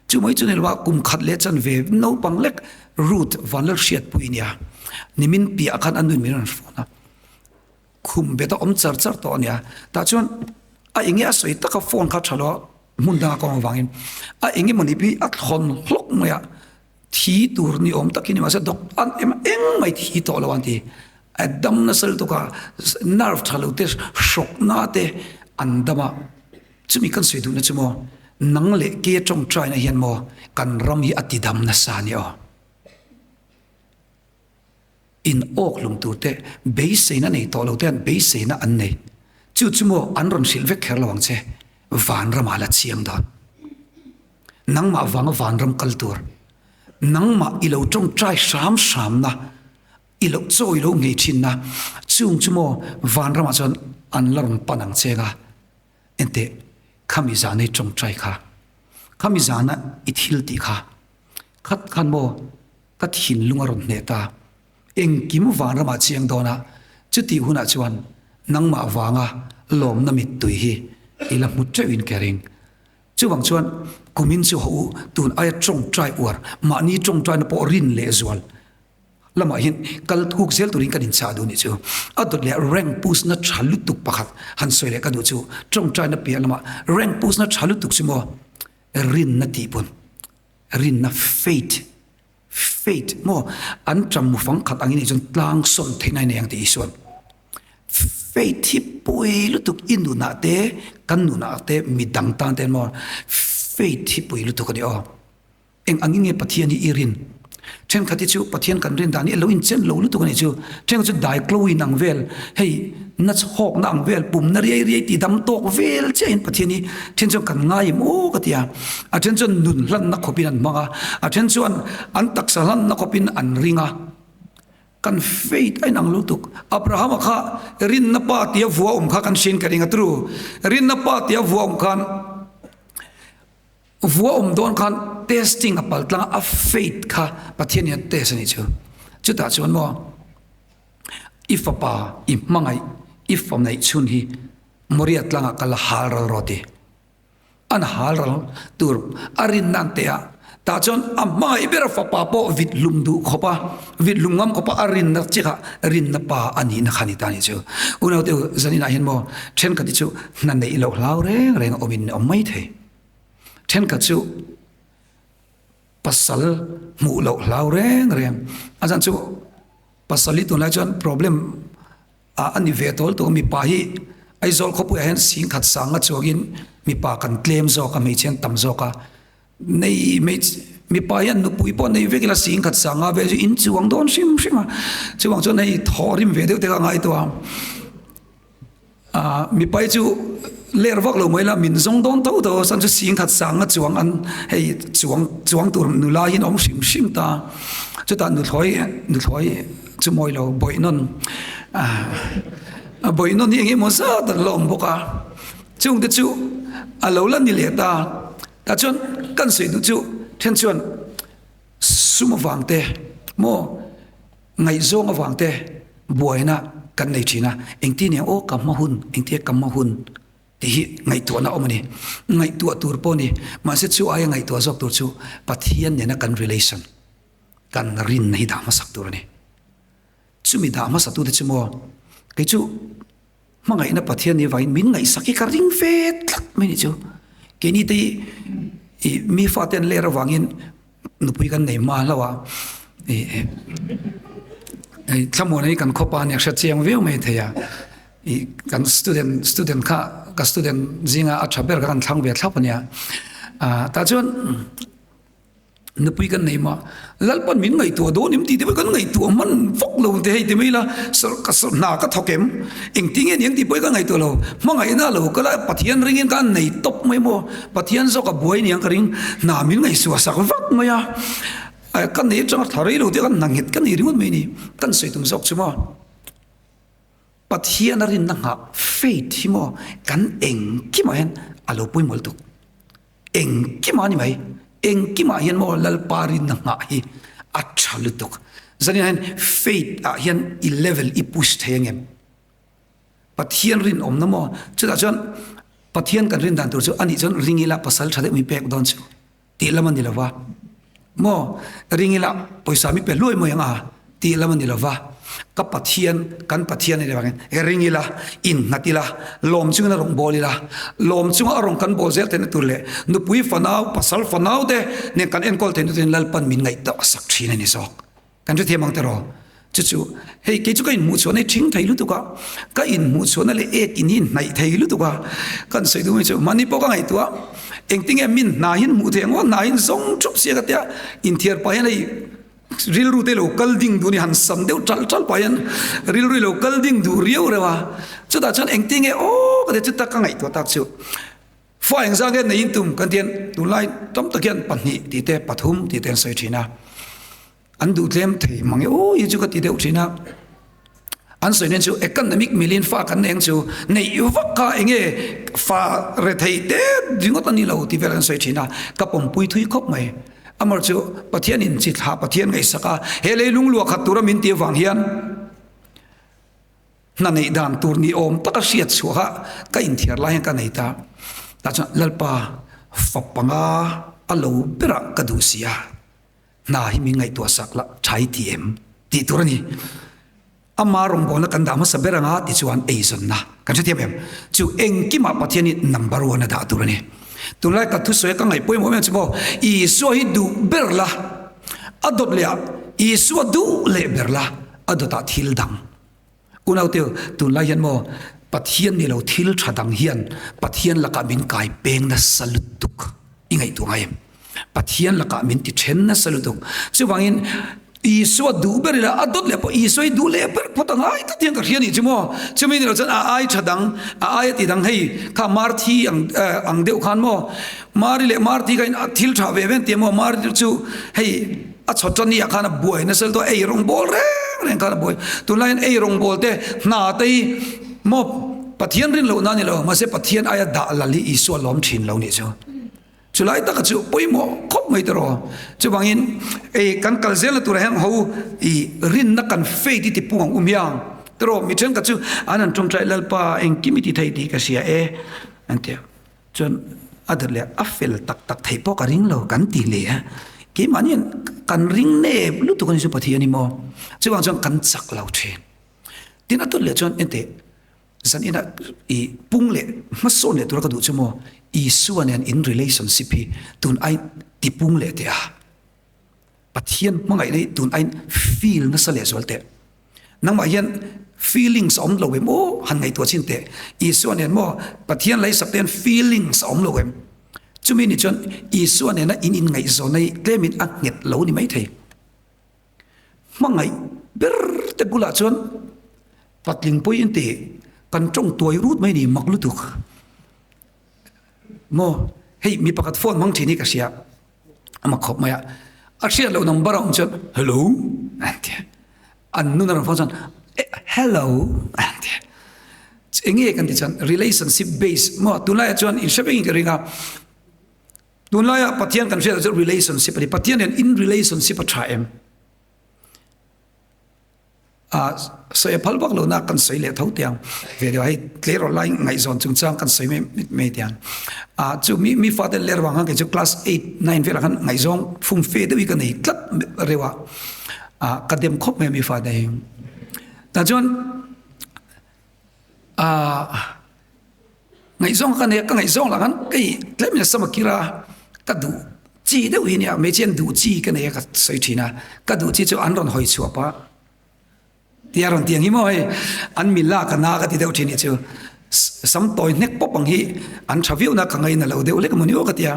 Chu mai chu ni lova kum khat leh chanve naupang lek Ruth Vanlalhriatpui a nia. Nimin piah khan a nuin min rawn phone a. Khum bet a awm char char tawh a nia. Tah chuan a enge a sawi taka phone kha tha lo a hmun dangah ka awm avangin a enge mawni pi a thlawn hlawk mai a, thi tur ni awm takin ni mahse doc an em eng mai thi tawh lo an ti. A dam nasa lutuk a, nerve tha lo te hrawk na te an dam a. Chumi kan sawi duhna chu maw nang leh ke tawngtaina hian maw kan ram hi a ti dam nasa a ni aw. In awk hlum tur te beiseina nei tawh lo te hian beiseina an nei. Chu chu maw an rawn hrilh vek kher lo ang che, vanramah la chiang dawn. Nangmah vanga vanram kal tur, nangmah i lo tawngtai hram hramna, i lo chawi lo ngei thinna, chung chu maw vanramah chuan an la rawn pan ang che nga. Enteh, khami zana i tawngtai kha, khami zana i thil tih kha, khat khan maw Ka thinlung a rawn hneh ta. Engkim vanramah chiang dawn a, chutih hunah chuan nangmah vanga lawmna mittui hi i la hmu teuhin ka ring. Chuvang chuan kumin chu haw u, tun aia tawngtai uar, mahni tawngtaina pawh rin leh zual lamah hian kal thuk zel turin kan inchah duh nih chu. A dawt leh rank pushna tha lutuk pakhat han sawi leh ka duh chu tawngtaina piah lamah rank pushna tha lutuk chu maw rinna tih pawn Rinna faith, faith maw an ṭam mufang khat angin nih chuan tlang sawn theihna i nei ang tih Isua'n faith hi pawi lutuk i nunah te kan nunah te midang tan te maw faith hi pawi lutuk a ni aw. Eng angin nge Pathian hi i rin? Thenkhat hi chu Pathian kan rin dan hi a lo inchen lo lutuk a nih chu. Thenkhat chu dai klo in ang vel, hei na chhawkna ang vel, pumna riai riai ti dam tawk vel chiahin Pathian hi then chuan kan ngai em aw ka ti a. A then chuan nun hlanna khawpin an hmang a, a then chuan an taksa hlanna khawpin an ring a. Kan faith a inang lutuk. Abrahama kha rinna pa tia vua awm kha kan hriain ka ring a turu. Rinna pa tia vua awm khan Vua awm dawn khan testing a pal tlang a, a faith kha Pathian in a test a nih chu. Chutah chuan maw i fapa i hmangaih i fa neih chhun hi Moria tlangah kal a hal ral rawh ti. An hal ral tur a rin nan teh a, tah chuan a hmangaih ber fapa pawh vit hlum duh khawp a, vit hlum ngam khawp a a rinna chi kha rinna pa a nihna kha ni ta nih chu. Unaute u zaninah hian maw thenkhat hi chu hna neih loh hlau reng reng a awmin a awm maithei. Thenkhat chu pasal hmuh loh hlau reng reng a zan chu pasal hi tunlai chuan problem ah a ni ve tawl tawh a mipa hi Aizawl khawpuiah hian singkhat sanga chuangin mipa kan tlem zawk a hmeichhe an tam zawk a nei hmeichhe mipa hian nupui pawh nei vek ila singkhat sanga vel chu in chuang dawn hrim hrim a chuvang chuan hei thaw rim ve deuh te kha a ngai tawh a. Mipai chu ler vak lo mai la min zawng dawn tho tho san chu singkhat sanga chuang an hei chuang chuang tur nula hi an awm hrim hrim ta chutah nuthlawi nuthlawi chu mawi lo bawih nawn a bawih nawn hi eng emaw zat an la awm bawk a chung te chu a lo la ni leh ta tah chuan kan sawi duh chu then chuan sum avang te maw. Ngaihzawng avang te buaina kan nei thin a, engtin eng aw ka hma hun, engtia ka hma hun tih hi ngaihtuahna awm a ni. Ngaihtuah tur pawh a ni, mahse chu aia ngaihtuah zawk tur chu Pathian nena kan relation, kan rinna hi dah hmasak tur a ni. Chumi dah hmasa tute chu maw, kei chu hmangaihna Pathian nih avangin min ngaihsak hi ka ring ve tlat mai a nih chu. Keini te hi ih mi fate an ler avangin Nupui kan nei hma hlauh a, ih thlamuan hi kan khawpa nia hre chiang viau mai thei a, ih kan student student kha ka student zinga a tha ber kha kan thlang ve thlap a nia, ah tah chuan nupui kan nei mah Lalpan min ngaihtuah dawn em tih te pawh kan ngaihtuah hman vak lo te hei ti mai ila ka hna ka thawk em engtin nge niang tih pawh hi ka ngaihtuah lo hmangaihna lo kal a Pathian ringin ka nei tawp mai maw. Pathian zawk a buai niang ka ring, hna min ngaihsuah sak vak mai a, ka nei atanga thla rei lo te khan hna nghet ka nei ringawt mai ni, kan sawi tum zawk chu maw? Pathian a rinna nghah faith hi maw kan engkimah hian a lo pawimawh lutuk, engkimah a ni mai, engkimah hian maw Lalpa rinna nghah hi a tha lutuk, zanin ah hian faith ah hian i level i push thei angem? Pathian rinawmna maw? Chutah chuan Pathian kan rin dan tur chu anih chuan ring ila pasal tha deuh mi pek dawn chu. Tih lam a ni lo va. Maw, ring ila pawisa mi pe hluai mawi ang a tih lam a ni lo va. Ka Pathian, kan Pathian a nih avangin ring ila, innghat ila, lawm chungin a rawn bawl ila, lawm chunga a rawn kan bawl zel theihna tur leh nupui fanau, pasal fanau te nen kan enkawl theihna turin Lalpan min ngaihtuah sak thin a ni zawk. Kan hrethiam ang tiraw? Chu chu hei kei chu ka inhmuh chhuahna hi ṭhing thei lutuk a, ka inhmuh chhuahna leh ek in hi inhnaih thei lutuk a, kan sawi duh mai chu mahni pawh ka ngaihtuah engtinge min hna hin hmuh theih ang aw, hna hin zawng ṭhup sia ka tia inthiar pah hian hei rilru te lo kal ding duh a ni, han sam deuh ṭalh ṭalh pah hian rilru hi lo kal ding duh riau reuh a, chutah chuan engtinge aw ka tia chuta ka ngaihtuah tak chu. Fa engzah nge nei in tum kan tian tunlai tam tak hian pahnih tih te pathum tih te an sawi thin a, an duh tlem thei mang e aw hi chu ka ti deuh thin a, an sawi nen chu economic milin fa kan nei ang chu neih vak kha enge fa rethei te ringawt a ni lo tih vel an sawi thin a, ka pawmpui thui khawp mai. Amar chu Pathian in chi thlah Pathian ngaihsak a, he leilung luah khat tura min tih avang hian Hna neih dan tur ni awm taka hriat chhuah a ka inthiar lai hian ka nei ta. Tah chuan Lalpa fa panga a lo berah ka duh si a, hna hi min ngaihtuah sak la tha i ti em? tih tur a ni. Ama rawngbawlna kan dah hmasa ber anga ti chuan eizawnna kan hrethiam em? Chu engkimah Pathian hi number one a dah tur a ni. Tunlai ka thusawi a ka ngaih pawimawh em chu maw Isua hi duh ber la, a dawt leh ah Isua duh leh ber la, a dawtah thil dang. Unaute, tunlai hian maw Pathian ni lo thil tha dang hian Pathian lakah min kai peng nasa lutuk i ngaihtuah ngai em? Pathian lakah min ti then nasa lutuk. Chuvangin Isua duh ber ila a dawt leh pawh Isua hi duh leh ber phawt a ngai tlat hian ka hria nih chu maw. Chumi ni lo chuan a ai tha dang, a ai a ti dang hei kha Marthi ang ang deuh khan maw Mari leh Marthi kha in thil tha ve ve an ti a maw Mari chu hei A chhawtani ah khan a buai nasa lutuk a, ei rawngbawl reng reng khan a buai. Tunlai hian ei rawngbawl te hna te hi maw Pathian rin lohna a ni lo, mahse Pathian aia dah lal hi Isua lawm thin lo nih chu. Chulai taka chu pawimawh khawp mai tawh rawh. Chuvangin ei kan kal zelna turah hian ho i rinna kan faith i tipung ang um hiang tawh rawh. Mi thenkhat chu an han tawngtai Lalpa engkim i ti thei tih ka hria e an ti a. Chuan a dawt leh a fel tak tak theih pawh ka ring lo kan ti leh a, keimahni hian kan ring nep lutuk a ni chu Pathian hi maw, chuvang chuan kan chak lo thin. Tin a dawt leh chuan enteh zan inah i pung leh hmasawn leh tura ka duh chu maw Isua nen in relationship hi tun ai ti pung leh teh a, Pathian hmangaihna hi tun aiin feel nasa leh zual teh. Nangmah hian feelings a awm lo em aw? Han ngaihtuah chin teh. Isua nen maw Pathian leisak te hian feelings a awm lo em? Chumi ni chuan Isua nena in inngaihzawnna hi tlemin a nghet lo ni maithei. Hmangaih ber te bulah chuan patling pawih in ti kan tawng tuai rut mai ni mak lutuk. Maw hei mi pakhat phone hmang thin hi ka hria. Ama khawp mai a, a hriat loh number a awm chuan hello an ti a, an nun a rawn phone chuan hello an ti a, enge kan ti chuan relationship base maw tunlaiah chuan in hre vek in ka ring a, tunlaiah Pathian kan hriat ah chuan relationship a ni, Pathian hian in relationship a tha em? A sawi a phal vak lo na kan sawi leh tho tiang ve deuh hei tleirawl lai ngaihzawn chungchang kan sawi mai mai tiang a chu mi mi fate ler vang khan kei chu class 8 9 velah khan ngaihzawng fum fe deuh hi ka nei tlat reuh a a ka dem khawp mai mi fate hi tah chuan a Ngaihzawng ka nei a, ka ngaihzawng lah khan kei tlem in a sam a kir a, ka duh chi deuh hi nia, hmeichhia an duh chi ka nei a ka sawi thin a, ka duh chi chu an rawn hawi chhuah pah tia rawn ti ang hi maw hei an mi lak a na ka ti deuh thin hi chu sam tawi hnek pawp ang hi an tha viau na ka ngaina lo deuh lek emaw ni aw ka ti a,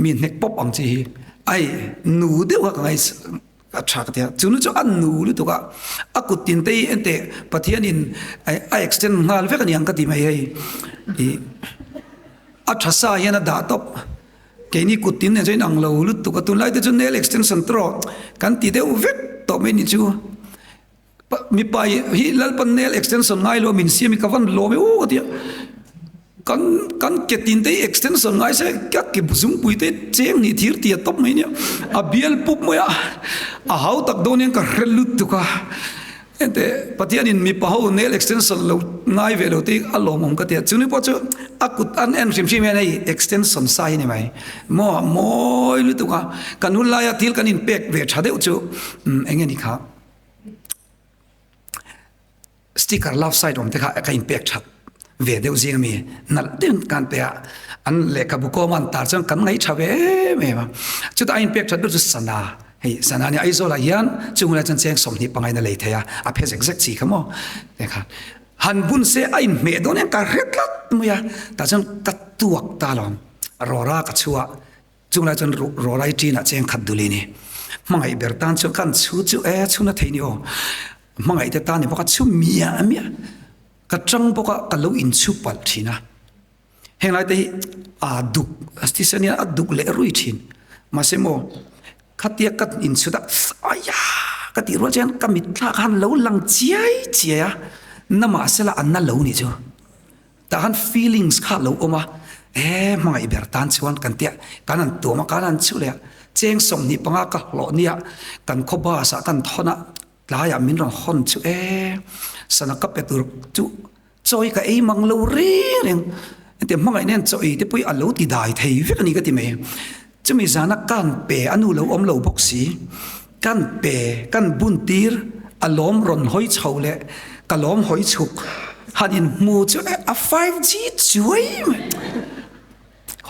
mi hnek pawp ang chi hi ai nu deuh kha ka ngai A tha ka ti a, chu nu chu a nu lutuk a, a kut tin te hi enteh Pathianin a extend nghal vek a ni ang ka ti mai hei i a tha sa hian a dah tawp, keini kut tin nen chuan inang lo lutuk a, tunlai te chu nail extension te rawh kan ti deuh vek tawh mai ni chu. Mipa hi Lalpan nail extension ngai lo min siam hi ka van lawm e u ka ti a, kan kan ke tin te hi extension ngai se ka ke zungpui te cheng hnih thir tia tawp mai nia, a bial pup mai a, a hau tak dawn hian ka hre lut tuk a. Ente Pathianin mipa ho nail extension lo ngai ve lo te a lawmawm ka ti a, chumi pawh chu a kut an en hrim hrim hian hei extension sa hi ni mai maw mawi lutuk a, kan hun laia thil kan inpek ve tha deuh chu eng nge ni kha sticker love side awm te kha ka inpek that ve deuh zing ami nalh deuhin kan pe a, an lehkhabu kawma an tar chuan kan ngaih tha ve em em a, chutah a inpek that ber chu sana. Hei sana nia Aizawlah hian chung hunah chuan cheng 25 in a lei thei a, a phe zek zek chi kha maw te khan han bun se a inhmeh dawn hian ka hre tlat mai a, tah chuan ka tuak ta lo, rawra ka chhu a, chung lai chuan rawra hi ṭinah cheng khat dul i ni, hmangaih ber tan chuan kan chhu chu e chhun a thei ni aw, hmangaih te tan ni bawk a chhu miah miah, ka ṭang bawk a ka lo inchhu palh ṭhin a. Heng lai te hi a duk thisen hian a duk leh rui thin. Mahse maw khatia ka inchhut a aiah ka tih rual chuan ka mitthlak khan lo lang chiai chiai a, na mahsela an na lo nih chu. Tah khan feelings kha a lo awm a, e hmangaih ber tan chuan kan tia kan han tuam a kan han chhu leh a, cheng 25 ka hlawh nia kan khaw bus ah kan thawn a tlaiah min rawn hawn chu e sana ka pe tur chu Chawi ka ei mang lo reng reng. Hetiang hmangaih nen chaw ei te pawh hi a lo ti dai thei vek a ni ka ti mai. Chumi zana kan pe a nu lo awm lo bawk si. Kan pe, kan bun tir, a lawm rawn hawi chho leh ka lawm hawi chhuk han inhmu chu a 5G chuai mai.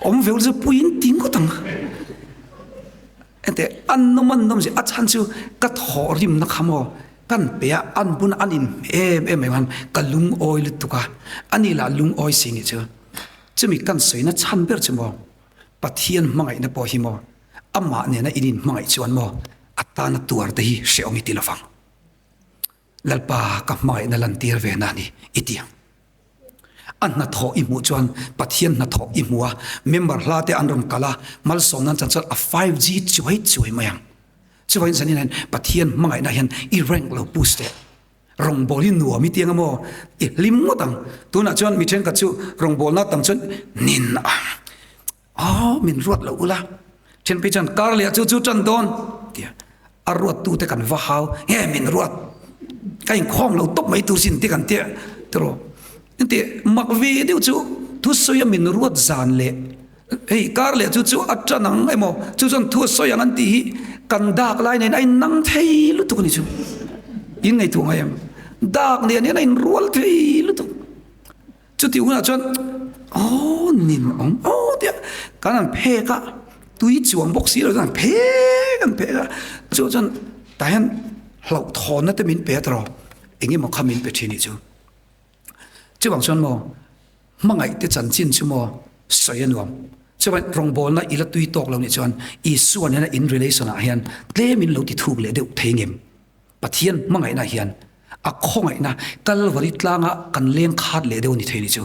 Awm ve ul chu puiin ti ngawt ang. Ente an nawm an nawm zia a chhan chu ka thawh rimna kha maw kan pe a an bun an in em em mai khan ka lungawi lutuk a ani lah lungawi si nih chu chumi kan sawina chhan ber chu maw Pathian hmangaihna pawh hi maw amah nena in in hmangaih chuan maw a tana tuar te hi hrehawm i ti lovang Lalpa ka hmangaihna lantir ve na ni i ti ang. A hnathawh i hmuh chuan Pathian hnathawh i hmu a, member hla te an rawn kal a, malsawmna an chan chuan a 5G chuai chuai mai ang. Chuvangin zanin hian Pathian hmangaihna hian i rank lo push teh. Rawngbâwl hi nuam i ti anga maw? I hlim ngawt ang. Tunah chuan mi thenkhat chu rawngbâwlna tam chuan nin ang. Aw, min ruat lo ula. Then phei chuan kar leh chu chu tan dawn tia a ruat tu te kan va hau nge min ruat ka inkhawm lo tawp mai tur sin te kan tia tiraw inti mak ve deuh chu thusawi a min ruat zan leh hei kar leh chu chu a tan ang emaw chu chuan thu a sawi ang an tih hi kan dak lai nen a innang thei lutuk a ni chu in ngaihtuah ngai em dak nen hian a inrual thei lutuk. Chuti hunah chuan aw nin awm aw tia kan han phek a, tui chuang bawk si lo chuan phek an phek a, chu chuan tah hian hlauhthawnna te min pe a tawrh eng emaw kha min pe thin nih chu. Chuvang chuan maw hmangaih te chanchin chu maw sawi a nuam. Chuan rawngbawlna i la tui tawk lo nih chuan Isua nena in relation ah hian tlem in lo ti thuk leh deuh thei ngem. Pathian hmangaihna hian a khawngaihna Kalvari tlanga kan leng khat leh deuh a ni thei a ni chu.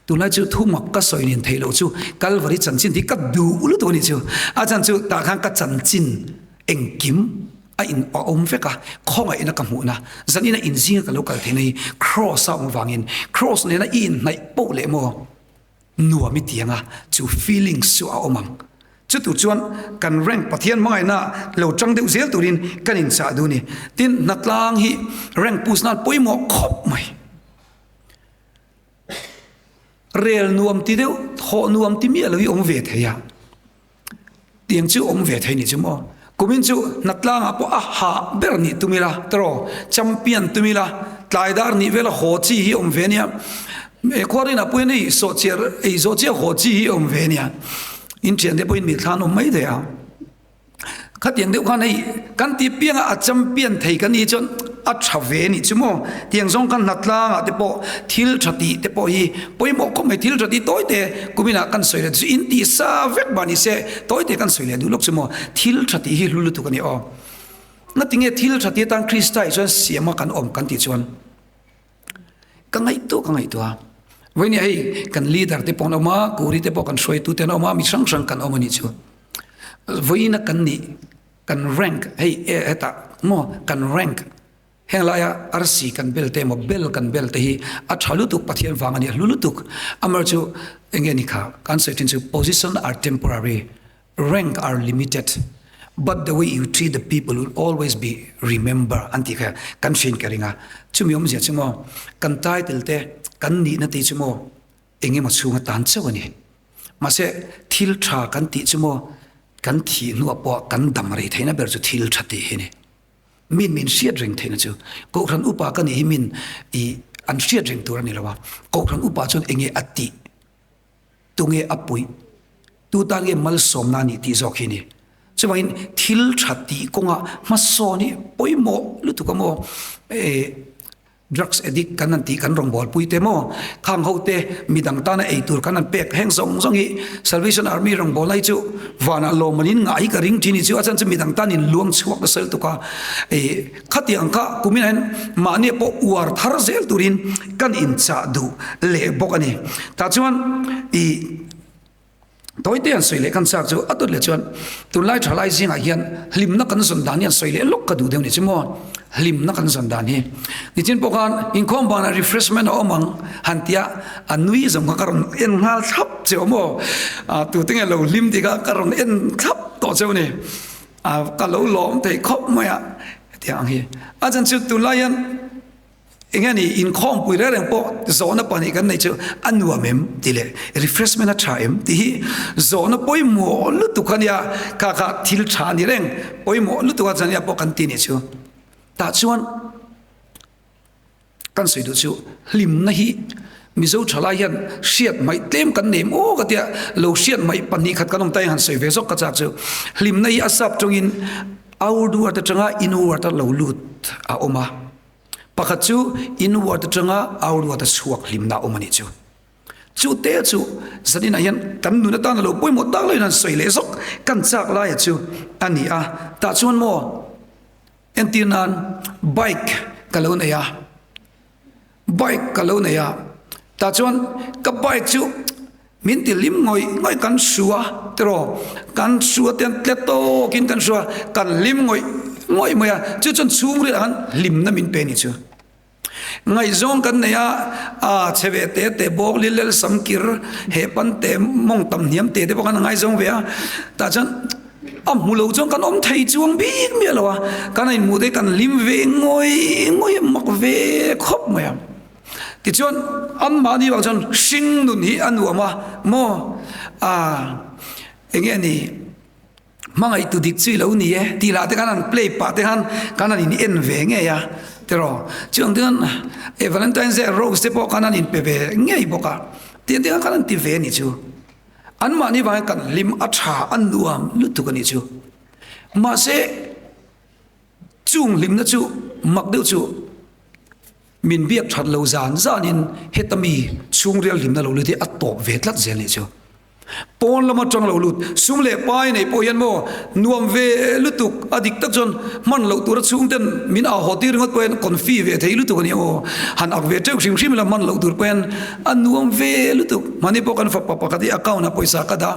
Tunlai chu thumak ka sawi nen theih loh chu Kalvari chanchin hi ka duh lutuk a ni chu. A chan chu tah khan ka chanchin engkim a in a awm vek a, khawngaihna ka hmuhna zanina inzinga ka lo kal theihna hi Kraws a awm avangin Kraws nena i inhnaih poh leh maw? Nuam i ti ang a, chu feelings chu a awm ang. Chutu chuan kan rank Pathian hmangaihna lo tang deuh zel turin kan inchah duh a ni. Tin, hnatlang hi rank push nan pawimawh khawp mai. Rel nuam ti deuh, thawh nuam ti miah lo hi awm ve thei a. Tiang chu awm ve thei ni chu maw? Kumin chu hnatlangah pawh a hah ber nih tum ila tawrh champion tum ila tlai dar nih vela haw chi hi awm ve nia. E khuarinah pawhin hei sawhchiar ei zawh chiah haw chi hi awm ve nia. In thiante pawhin mi thlan awm mai thei a. Khatiang deuh khan hei kan ti pianga a champion thei kan nih chuan a tha ve nih chu maw? Tiang zawng khan hnatlangah te pawh thil tha tih te pawh hi pawimawh khawp mai thil tha tih tawi te kuminah kan sawi leh chu in tih sa vek mah ni se tawi te kan sawi leh duh lawk chu maw thil tha tih hi hlu lutuk a ni aw. Ngatinge thil tha tih atan Krista ah chuan siama kan awm kan tih chuan ka ngaihtuah ka ngaihtuah a. Vawinia hei kan leader te pawh an awm a, kuri te pawh kan hruaitu te an awm a, mi hrang hrang kan awm a nih chu. Vawiina kan nih kan rank hei hetah maw kan rank Heng laia arsi kan bel te emaw bel kan bel te hi a tha lutuk Pathian vang a ni a hlu lutuk. Amar chu eng nge ni kha kan sawi thin chu position are temporary, rank are limited. But the way you treat the people will always be remember an tih kha kan hriin ka ring a. Chumi awmzia chu maw kan title te kan nihna te chu maw engemaw chhunga tan chauh a ni. Mahse thil tha kan tih chu maw kan thih hnuah pawh kan dam rei theihna ber chu thil tha tih hi a ni. Min min hriat reng theihna chu Kohhran upa ka nih hi min i an hriat reng tur a ni lo a. Kohhran upa chuan enge a tih? Tunge a puih? Tu tan nge malsawmna a nih tih zawk hi a ni. Chuvangin thil tha tih kawngah hmasawn hi pawimawh lutuk a maw? Eh, drugs addict kan han tih kan rawngbawlpui te maw? Khang ho te midang tana ei tur kan han pek heng zawng zawng hi Salvation Army rawngbawlna hi chu vanah lawmman in ngah hi ka ring thin hi chu a chhan chu midang tan in luang chhuak nasa lutuk a. Eh, khatiang kha kuminah hian mahni pawh uar thar zel turin kan inchah duh leh bawk a ni. Tah chuan i tawite an sawi leh kan chak chu a dawt leh chuan tunlai thalai zingah hian hlimna kan zawn dan hi an sawi leh lawk ka duh deuh ni chu maw hlimna kan zawn dan hi. Nichin pawh khan inkhawm banah refreshment a awm ang han tia a nui zawng kha ka rawn en nghal thlap che aw maw tute nge lo hlim tih kha ka rawn en thlap tawh cheu a ni. A ka lo lawm thei khawp mai a hetiang ang hi. A chan chu tunlai hian eng nge ni inkhawmpui reng reng pawh zawhna pahnih kan neih chu a nuam em tih leh refreshment a tha em tih hi zawhna pawimawh lutuk a nia kha kha thil tha a ni reng pawimawh lutuk a chania pawh kan ti nih chu. Tah chuan Kan sawi duh chu hlimna hi Mizo thalai hian hriat hmaih tlem kan nei maw ka tia lo hriat hmaih 2 khat kan awm ta hian han sawi ve zawk ka chak chu hlimna hi a sap tawngin outward atanga inward a lo lut a awm a, pakhat chu inward atanga outward a chhuak hlimna a awm a nih chu. Chu te chu zaninah hian kan nun atana lo pawimawh tak loin han sawi leh zawk kan chak laia chu a ni a, tah chuan maw. Entir nan bike ka lo nei a, bike ka lo nei a, tah chuan ka bike chu min ti hlim ngawih ngawih kan su a tiraw, kan su a tiang tle tawkin kan su a, kan hlim ngawih ngawih mai a, chu chuan chhungril ah khan hlimna min pe ni chu. Ngaihzawng kan nei a, a chhe ve te te bawk li lel sam kir he pan te mawng tam hniam te te pawh khan a ngaizawng ve a, tah chuan a hmu lo chuan kan awm thei chuang bik miah lo a, kan a inhmuh te kan hlim ve ngawih ngawih mak ve khawp mai a. Tichuan anmahni vang chuan hring nun hi a nuam a maw a eng nge ni. Hmangaih tu dik chu i lo ni e tih lah te khan an play pah te khan kan han in en ve ngei a tiraw chuang te khan e Valentine's Day rose te pawh khan an in pe ve ngei bawk a tiang te khan kan han ti ve a nih chu an mahni vangin kan hlim a tha a nuam lutuk a nih chu mahse chung hlimna chu mak deuh chu min biak that lo zan zanin heta mi chhungril hlimna lo lut hi a tawp ve tlat zel a nih chu. Pawn lama tang lo lut, sum leh pai nei pawh hian maw nuam ve lutuk, a dik tak chuan hman loh tura chhungten min au haw tir ringawt pawh hian confi ve thei lutuk a nia aw, han ak ve teuh hrim hrim ila hman loh tur pawh hian a nuam ve lutuk. Mahni pawh kan fapa pakhat hi account ah pawisa ka dah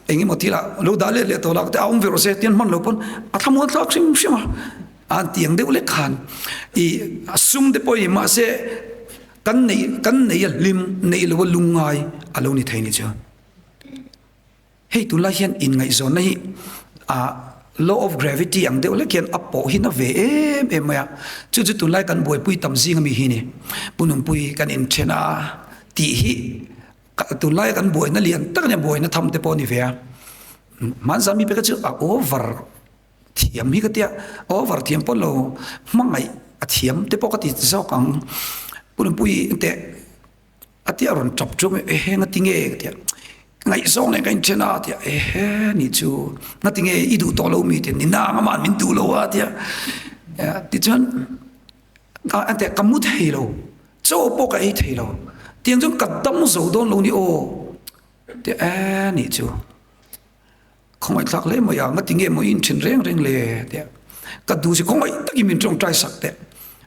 eng emaw thil ah lo dah let leh tawh lah ka ti a awm ve rawh se tian hman loh pawn a thlamuan thlak hrim hrim a, a han tiang deuh lek khan i sum te pawh hi mahse Kan neih kan neih a hlim neih lo a lungngai a lo ni thei ni chu. Hei tunlai hian inngaihzawnna hi a law of gravity ang deuh lek hian a pawh hi na ve em em mai a. Chu chu tunlai kan buaipui tam zing ami hi ni. Pu Nunpui kan inthen a tih hi tunlai kan buaina lian tak a nia buaina tham te pawh a ni ve a. Hmanzah mi peka chu a over Thiam hi ka tia, over thiam pawh lo, hmangaih a thiam te pawh ka ti zawk ang. Pu Nunpui teh a tia rawn tap chu ehe nga tinge ka tia, ngaihzawng leh ka inthen a tia, ehe ni chu nga tinge i duh tawh lo mi tia, ni nang ama'n min duh lo a tia. Tichuan a tia ka mu thei lo, chaw pawh ka ei thei lo, tiang chuan ka dam zo dawn lo ni aw tia e ni chu. Khawngaihthlak hle mai a, ngati nge maw i inthen reng reng le tia ka duh si khawngaih takin min tawngtai sak teh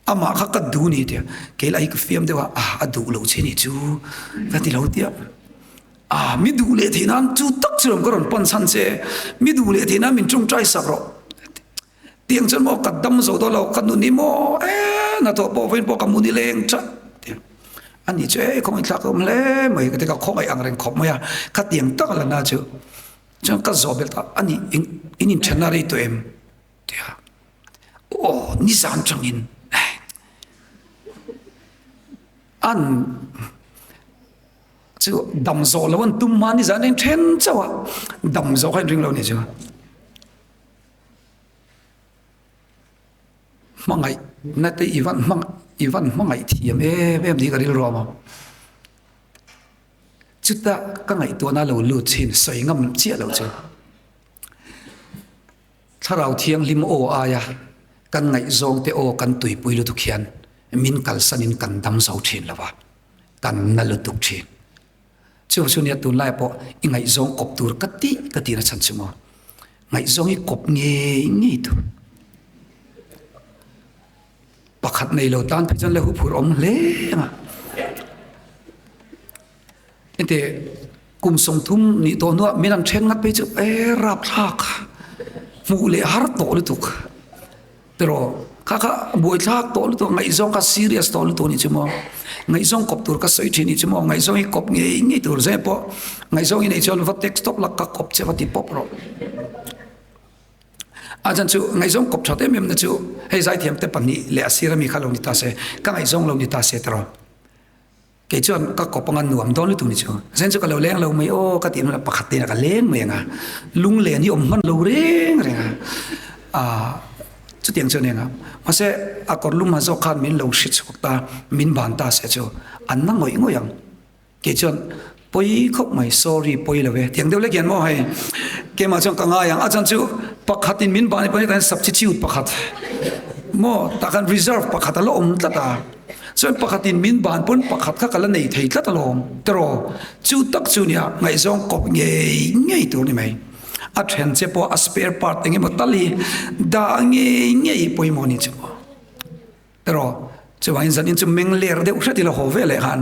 amah kha ka duh ni tia kei lah hi ka fiam deuh a ah a duh lo che ni chu ka ti lo tia ah mi duh leh theih nan chu tak chu ka rawn pan chhan che mi duh leh theih nan min tawngtai sak rawh tiang chuan maw ka dam zo dawn lo ka nun hi maw e hnathawh pawh vawiin pawh ka mu ni leng that tia ani chu e khawngaihthlak ka awm hle mai ka ti ka khawngaih ang reng khawp mai a khatiang tak a la na chu. Chuan ka zawh belh ta, ani in in inthenna rei tawh em? Tia. Aw, nizan tangin. An chu dam zawh lo an tum hma nizan in then chauh a, dam zawh kha in ring lo ni chu. Hmangaih na te i van hmang i van hmangaih thiam em em tih ka rilru a. Chuta ka ngaihtuahna lo lut chin sawi ngam chiah lo chu. Thlarau Thianghlim aw aia kan ngaihzawngte aw kan tuipui lutuk hian min kalsanin kan dam zo thin lo va, kan na lutuk thin. Chu chu nia tunlaiah pawh i ngaihzawng kawp tur ka tih ka tihna chhan chu maw? Ngaihzawng hi kawp ngei ngei tur. Pakhat nei lo tan phei chuan le huphurh awm hle ang a. Heti kum 30 nih tawh hnuah min an then ngat phei chu e rapthlak hmuh leh har tawh lutuk pero kha kha buaithlak tawh lutuk ngaihzawng kha serious tawh lutuk anih chu maw ngaihzawng kawp tur ka sawi thin anih chu maw ngaihzawng hi kawp ngei ngei tur zeh pawh ngaihzawng hi neih chuan va text tawp la ka kawp che va ti pawp rawh a chan chu ngaihzawng kawp that em em na chu hei zaithiam te pahnih leh a sir ami kha lo ni ta se ka ngaihzawng lo ni ta se tiraw. Kei chuan ka kawp anga nuam dawn lutuk ni chu. Zen chu ka lo leng lo mai aw ka tih hnuah pakhat te ka leng mai anga lunglen hi awm hman lo reng reng a. Ah chutiang chu a ni anga. Mahse a kawr lum ha zawk khan min lo hri chhuak ta, min ban ta se chu an na ngawih ngawih ang. Kei chuan pawi khawp mai sorry pawi lo e tiang deuh lek hian maw hei keimah chuan ka ngai ang a chan chu pakhat in min ban hi pawn substitute pakhat maw tah khan reserve pakhat a la awm tlat a. Chuan pakhatin min ban pawn pakhat kha ka la nei thei tlat alawm tiraw? Chu tak chu nia ngaihzawng kawp ngei ngei tur ni mai. A then che pawh a spare part eng emaw tal hi dah ngei ngei pawimawh ni chu tiraw? Chuvangin zanin chu meng ler deuh hret ila haw ve leh khan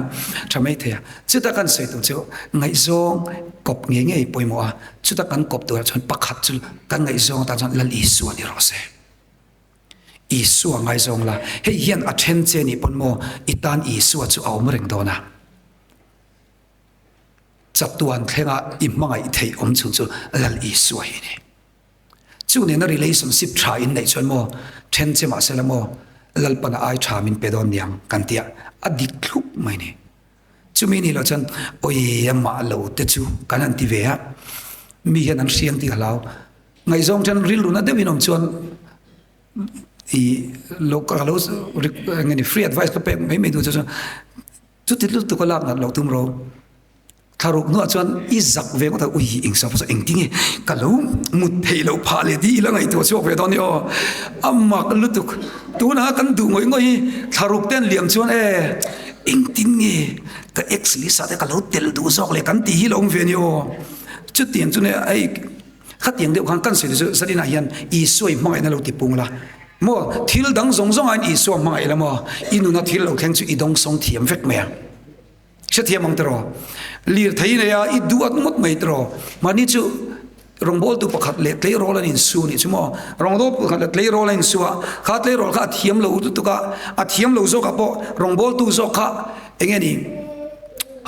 tha mai thei a. Chuta kan sawi tur chu ngaihzawng kawp ngei ngei pawimawh a, chuta kan kawp turah chuan pakhat chu kan ngaihzawng atan chuan Lal Isua ni rawh se. Isua ngaizawng la, hei hian a then che nih pawn maw i tan Isua chu a awm reng dawn a. Chatuan thlenga i hmangaih theih awm chhun chu Lal Isua hi a ni. Chu nena relationship tha in neih chuan maw then che mahsela maw Lalpana ai tha min pe dawn niang kan tia a dik thlup mai ni. Chumi nih loh chuan awi amah lo te chu kan han ti ve a, mi hian an hriang tih ka hlau. Ngaihzawng then rilruna deuhin awm chuan i lo ka lo nge ni free advice ka pek mai mai duh chu chuan chuti lutuk a lak nat loh tum ro. Thlaruk hnuah chuan i zak ve ngawt a, ui eng sap chu engtinge ka lo mut theih loh phah leh tih i la ngaihtuah chhuak ve dawn ni aw. A mak lutuk tunah kan duh ngawih ngawih hi thlaruk te an liam chuan e engtin nge ka ex list ah te ka lo tel duh zawk leh kan tih hi lo awm ve ni aw. Chutiang chu nia hei khatiang deuh khan kan sawi chu zaninah hian Isua i hmangaihna lo ti pung la maw thil dang zawng zawng aiin Isua hmangaih la maw i nuna thil lo thleng chu i dawngsawng thiam vek mai ang. Hrethiam ang tiraw? Lirthei nei a i duh at ngawt mai tiraw? Mahni chu rawngbawltu pakhat leh tleirawl an insu anih chu maw? Rawngbawltu pakhat leh tleirawl a insu a, kha tleirawl kha a thiam lo lutuk a, a thiam lo zawkah pawh rawngbawltu zawk kha eng nge ni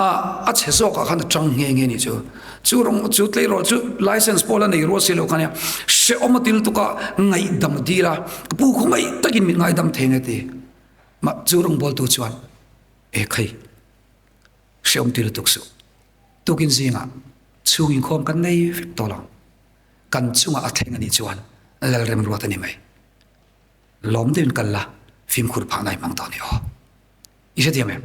a a chhe zawkah khan a chang nghe nghe anih chu. Chu rawng chu tleirawl chu license pawh la nei rual si lo kha nia hrehawm a ti lutuk a, ngaihdam a dil a, ka pu khawngaih takin min ngaidam thei nge ti. Mah chu rawngbawltu chuan E khai, hreawm ti lutuk suh. Tukin zingah chhung inkhawm kan nei vek tawh lo. Kan chungah a thleng a nih chuan Lalrem ruat a ni mai. Lawm deuhin kal la, fimkhur phah nai hmang tawh a ni aw. I hrethiam em?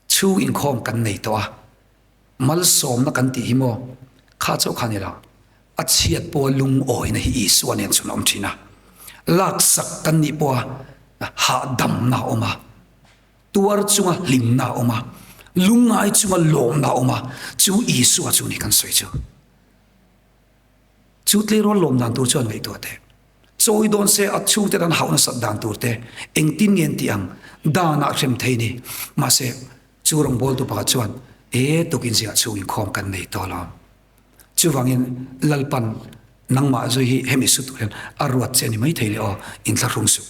Chhung inkhawm kan nei tawh a, malsawmna kan tih hi maw kha chauh kha ni lo. A chhiat pawha lungawina hi Isua nen chuan a awm thin a. Laksak kan nih pawha hahdamna a awm a. Tuar chunga hlimna a awm a, lungngai chunga lawmna a awm a, chu Isua chu ni kan sawi chu. Chu tleirawl lawm dan tur chuan ngaihtuah teh. Chawi dawn se a chhungte tan hauh nasat dan tur te engtin nge an tih ang? Danah hrem thei ni. Mahse, chu rawngbawltu pakhat chuan, E, tukin zingah chhung inkhawm kan nei tawh lo. Chuvangin Lalpan nangmah zui hi hemi su tur hian a ruat che a ni maithei le aw, inthlahrung suh.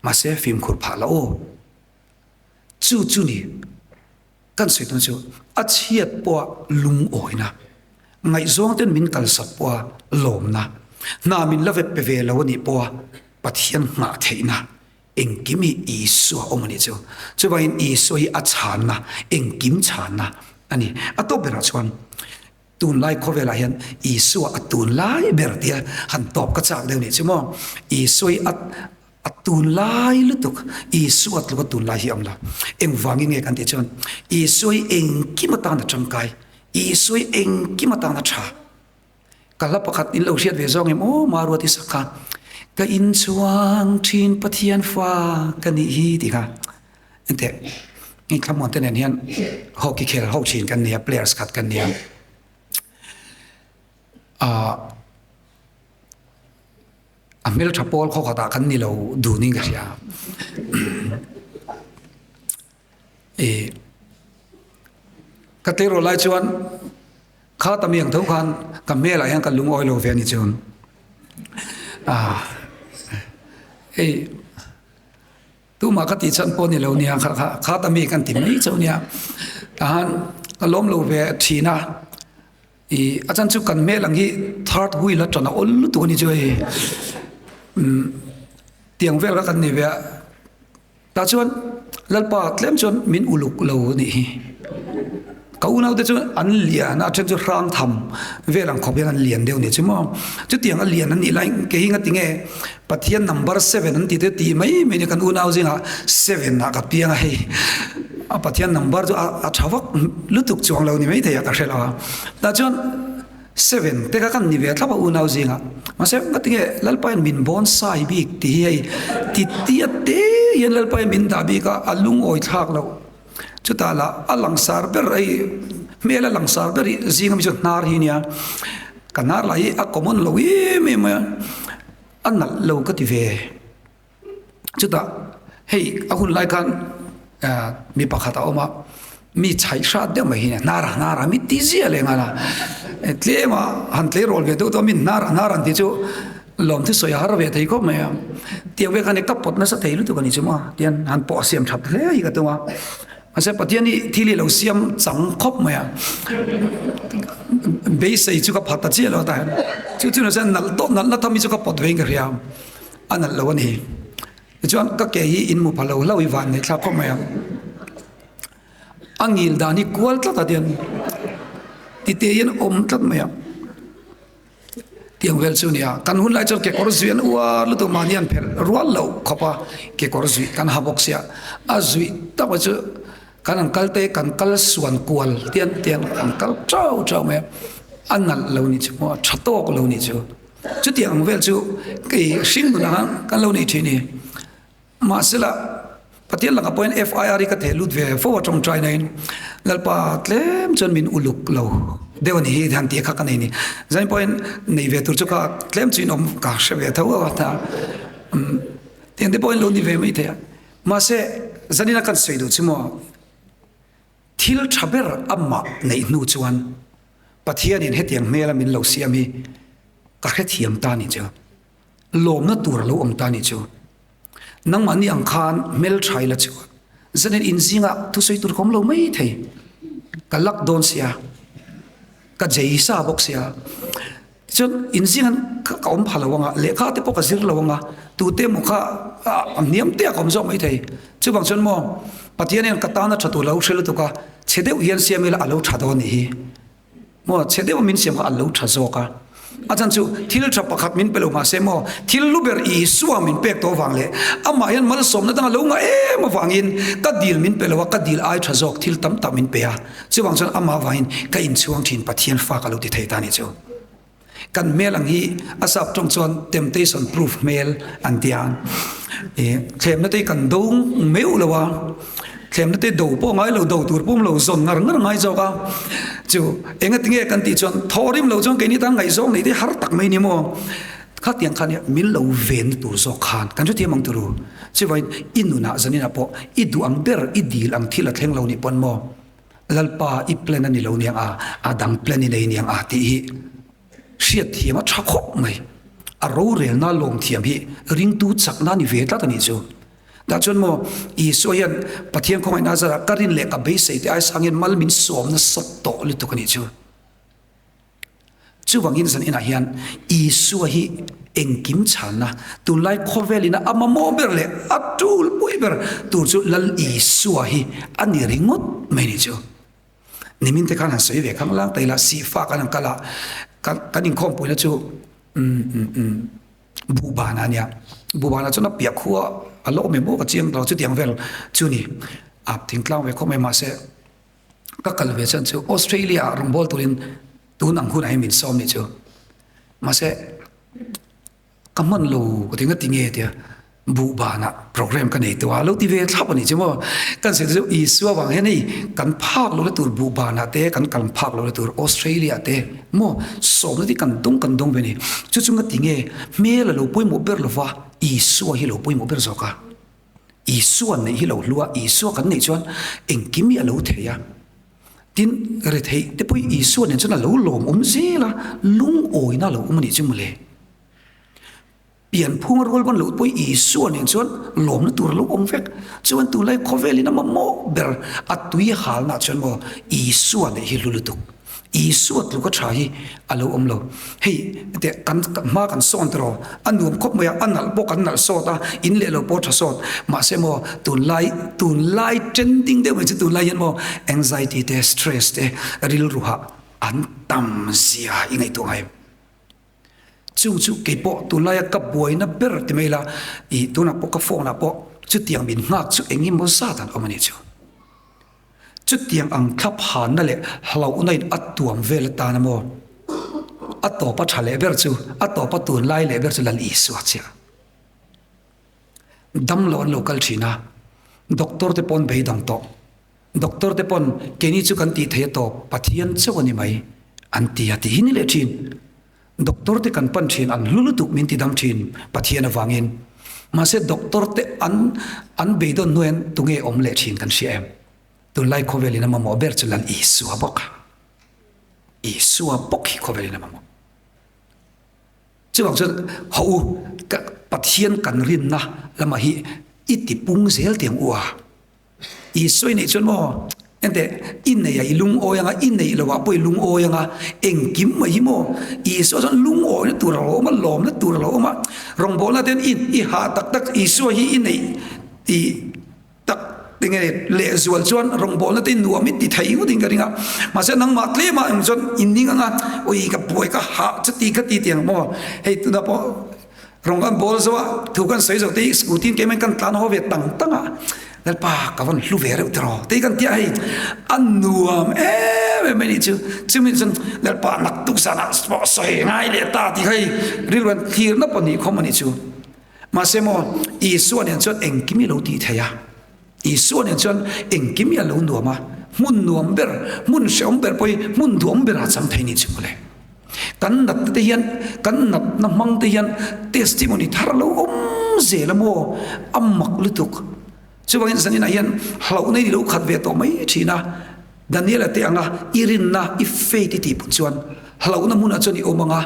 Mahse fimkhur phah la aw. Chu chu ni kan sawi tawn chu a chhiat pawha lungawina. Ngaihzawng ten min kalsak pawha lawmna, hna min la vet pe ve lo a nih pawha Pathian nghah theihna engkim hi Isua awm a nih chu. Chuvangin Isua hi a chhanna, engkim chhanna a ni. A tawp berah chuan tunlai khawvelah hian Isua a tunlai ber tia han tawp ka chak deuh nih chu maw. Isua hi a A tunlai lutuk, Isua tluka tunlai hi a awm lo. Engvangin nge kan tih chuan Isua hi engkim atan a tangkai, Isua hi engkim atan a tha. Ka hla pakhat in lo hriat ve zawng em aw Maruati sak kha, Ka inchhuang thin Pathian fa ka nih hi tih kha. Enteh, hei thlamuan te nen hian hockey khel ho thin kan nia, players khat kan nia. Ah. A hmeltha pawl khaw khatah kan ni lo dunin ka hria. E ka tleirawl lai chuan kha ta mi ang tho khan ka hmelah hian ka lungawi lo ve a ni chuan a ei tumah ka tih chhan pawh ni lo nia kha kha kha ta mi kan ti mai chauh nia tahan ka lawm lo ve thin a. I a chan chu kan hmel ang hi third wheel a tan a awl lutuk a ni chu hei umm tiang vel kha kan ni ve a tah chuan lalpa tlem chuan min uluk lo a nih hi ka unau te chu an lian a a then chu hrang tham vel ang khawp hian an lian deuh a ni chu maw chutiang a lian an nih laiin kei hi ngatinge Pathian number seven an tih te tih mai mai ni kan unau zingah seven ah ka piang a hei a Pathian number chu a tha vak lutuk chuang lo ni mai thei a ka hre lo a tah chuan seven te kha kan ni ve thlap a unau zingah mahse ngatinge Lalpa hian min bawn sai bik tih hi hei ti tia te hian Lalpa hian min dah bik a a lungawi thlak loh chutah lah a langsar ber hei hmel a langsar ber hi zinga mi chu hnar hi nia ka hnar lah hi a common lo em em mai a. A nalh lo ka ti ve. Chutah hei a hun lai khan mi pakhat a awm a, mi chhaih hrat deuh mai hi hnar a hnar a mi ti ziah leh nghal a, tlem a han tleirawl ve deuh tawh a mi hnar a hnar an tih chu lawmthu sawi a har ve thei khawp mai a, tiang vel khan i ka pawt nasa thei lutuk a ni chu maw tian han pawh siam that hle hi ka tum a. Mahse Pathian hi thil hi lo siam chang khawp mai a, beisei chu ka phat ta chiah lo ta hian chu chu nasa nalh tawh nalh na tham hi chu ka pawt vein ka hria a nalh lo a ni. Tichuan ka ke hi in mu pha lo hlauh hi van nei thlak khawp mai a, a ngil dan hi kual tlat a tian tite hian awm tlat mai a. Tiang vel chu nia, kan hun lai chuan kekawr zuih an uar lutuk mahni an phelh rual loh khawp a, kekawr zuih kan ha bawk sia, a zuih tak mai chu kan han kal te kan kal suan kual tian tian kan kal chau chau mai a, a nalh lo nih chu maw a tha tawk lo nih chu, chutiang ang vel chu kei hring nunah khan kan lo nei thin a ni. Mahsela, Pathian lakah pawhin FIR hi ka theh lut ve fo a tawngtai nain Lalpa tlem chuan min uluk lo deuh a ni hi han tih kha ka nei ni. Zain pawhin nei ve tur chu ka tlem chu in awm ka hre ve tho a ta tiang te pawhin lo ni ve mai thei a. Mahse, zanina kan sawi duh chu maw thil tha ber amah neih hnu chuan Pathianin hetiang hmela min lo siam hi ka hrethiam ta ni chu. Lawmna tur a lo awm ta nih chu. Nangmahni ang khan hmeltha ila chuan zanin in zingah thusawi tur ka awm lo mai thei. Ka lak dawn sia, ka jei sa bawk sia. Tichuan in zingan ka awm pha lo anga, lehkha te pawh ka zir lo anga, tute emaw kha a hniam te ah ka awm zawk mai thei. Chuvang chuan maw Pathian hian ka tana tha tur lo hre lutuk a, chhe deuh hian siam ila a lo tha dawn nih hi. Maw chhe deuh min siam kha a lo tha zawk a. A chan chu thil tha pakhat min pe lo mahse maw thil lu ber Isua min pek tawh avang leh amah hian malsawmna dang a lo ngah em avangin ka dil min pe lo a, ka dil ai tha zawk thil tam tak min pe a. Chuvang chuan amah avangin ka inchhuang thin Pathian fa ka lo ti thei ta nih chu. Kan hmel ang hi a sap tawng chuan temptation proof hmel an ti a. Thlemna te hi kan do meuh lo a, thlemna te do pawh ngai lo, do tur pawh lo zawn ngar ngar ngai zawk a. Chu enga tinge kan tih chuan thaw rim lo chuan keini tan ngaihzawng neih te har tak mai ni maw. Khatiang khan min lo ven tur zawk khan kan hrethiam ang turu. Chuvangin i nunah zaninah pawh i duh ang ber i dil ang thil a thleng lo nih pawn maw. Lalpa i plan a ni lo niang a, a dang plan i nei niang a tih hi hriatthiam a tha khawp mai. A rorelna lawmthiam hi ringtu chakna a ni ve tlat a nih chu. Tah chuan maw Isua hian Pathian khawngaihna zarah ka rin leh ka beisei te ai sangin mal min sawm nasa tawh lutuk a nih chu. Chuvangin zaninah hian Isua hi engkim chhanna, tunlai khawvelina a mamawh ber leh a tulpui ber tur chu Lal Isua hi a ni ringawt mai ni chu. Nimin te khan han sawi ve khang lang taila Sihfa kan han kal a, kan inkhawmpuina chu Buhbana a nia. Buhbana chuan a piah khua a la awm em aw ka chiang lo chutiang vel chu ni. A thingtlang ve khawp mai mahse ka kal ve chuan chu Australia ah rawn bawl turin tun ang hunah hian min sawm nih chu. Mahse ka hman lo ka ti nga ti nge tia Buhbanah program ka nei tawh a, lo ti ve thlap a nih chu maw? Kan sawi chu Isua vang hian hei kan phak lohna tur Buhbanah te, kan kal phak lohna tur Australia te maw sawmna te kan dawng kan dawng ve a ni. Chu chu nga ti nge hmel a lo pawimawh ber lova Isua hi a lo pawimawh ber zawk a. Isua neih hi lo hlu a, Isua kan neih chuan engkim hi a lo thei a. Tin, retheih te pawh hi Isua nen chuan a lo lawmawm zel a, lungawina a lo awm a nih chu mawle. Pianphunga rual ban loh pawh Isua nen chuan lawmna tur a lo awm vek. Chuan tunlai khawvelin a mamawh ber a tui halnaah chuan maw Isua neih hi hlu lutuk. Isua tluka tha hi a lo awm lo. Hei teh kan hma kan sawn tawh a nuam khawp mai a, a nalh pawh kan nalh sawt a, in leh lo pawh tha sawt. Mahse maw tunlai tunlai trending deuh mai chu tunlai hian maw anxiety te stress te rilruhah an tam zia i ngaihtuah ngai em? Chung chu kei pawh tunlaia ka buaina ber ti mai ila, ih tunah pawh ka phone ah pawh chutiang min nghak chu eng emaw zat an awm a nih chu. Chutiang ang thlap hanna leh hlauhna in a tuam vel atan a maw? A tawpa tha leh ber chu, a tawpa tunlai leh ber chu Lal Isua chiah. Damlo an lo kal thin a, doctor te pawn beidawng tawh. Doctor te pawn keini chu kan tih thei a tawp, Pathian chauh a ni mai an ti a tih hi ni leh thin. Doctor te kan pan thin an hlu lutuk min ti dam thin Pathian avangin. Mahse doctor te an an beidawn hnuaiin tunge awm leh thin kan hria em? Tunlai khawvelin a mamawh ber chu Lal Isua bawk a. Isua bawk hi khawvelin a mamawh. Chuvang chuan haw u, ka Pathian kan rinna lamah hi i ti pung zel tih ang u a. Isua i neih chuan maw, enteh, i neih a i lungawi anga, i neih loh ah pawh i lungawi anga, engkim mai hi maw, Isua chuan lungawina tur a lo awm a, lawmna tur a lo awm a, rawngbawlna te hian i hah tak tak Isua hi i neih i tak enge lehzual chuan rawngbawlna te nuam i ti thei ngawt in ka ring a, mahse nangmah tlem ah eng chuan i ning anga, ui ka buai ka hah chuti ka ti tiang maw, hei tunah pawh. Rawng kan bawl zo a, thu kan sawi zo te hi scooty in keimah kan tlan haw ve tang tang a, Lalpa ka van hlu ve reuh tiraw te hi kan tia hei a nuam em em mai nih chu, chumi chuan Lalpa naktuk zanah pawh sawi ngai leh ta tih kha hei rilru an thlirna pahnih khawm a nih chu. Mahse maw Isua nen chuan engkim hi lo tih theih a, Isua nen chuan engkim hi a lo nuam a, hmun nuam ber, hmun hrehawm ber pawh hi hmun duhawm berah chang thei nih chu mawle. Kan natna te hian, kan natna hmang te hian testimony thar a lo awm zel a maw? A mak lutuk. Chuvangin zaninah hian hlauhna i lo khat ve tawh mai thin a, Daniela te anga i rinna, i faith i tih pun chuan hlauhna hmunah chuan i awm ang a,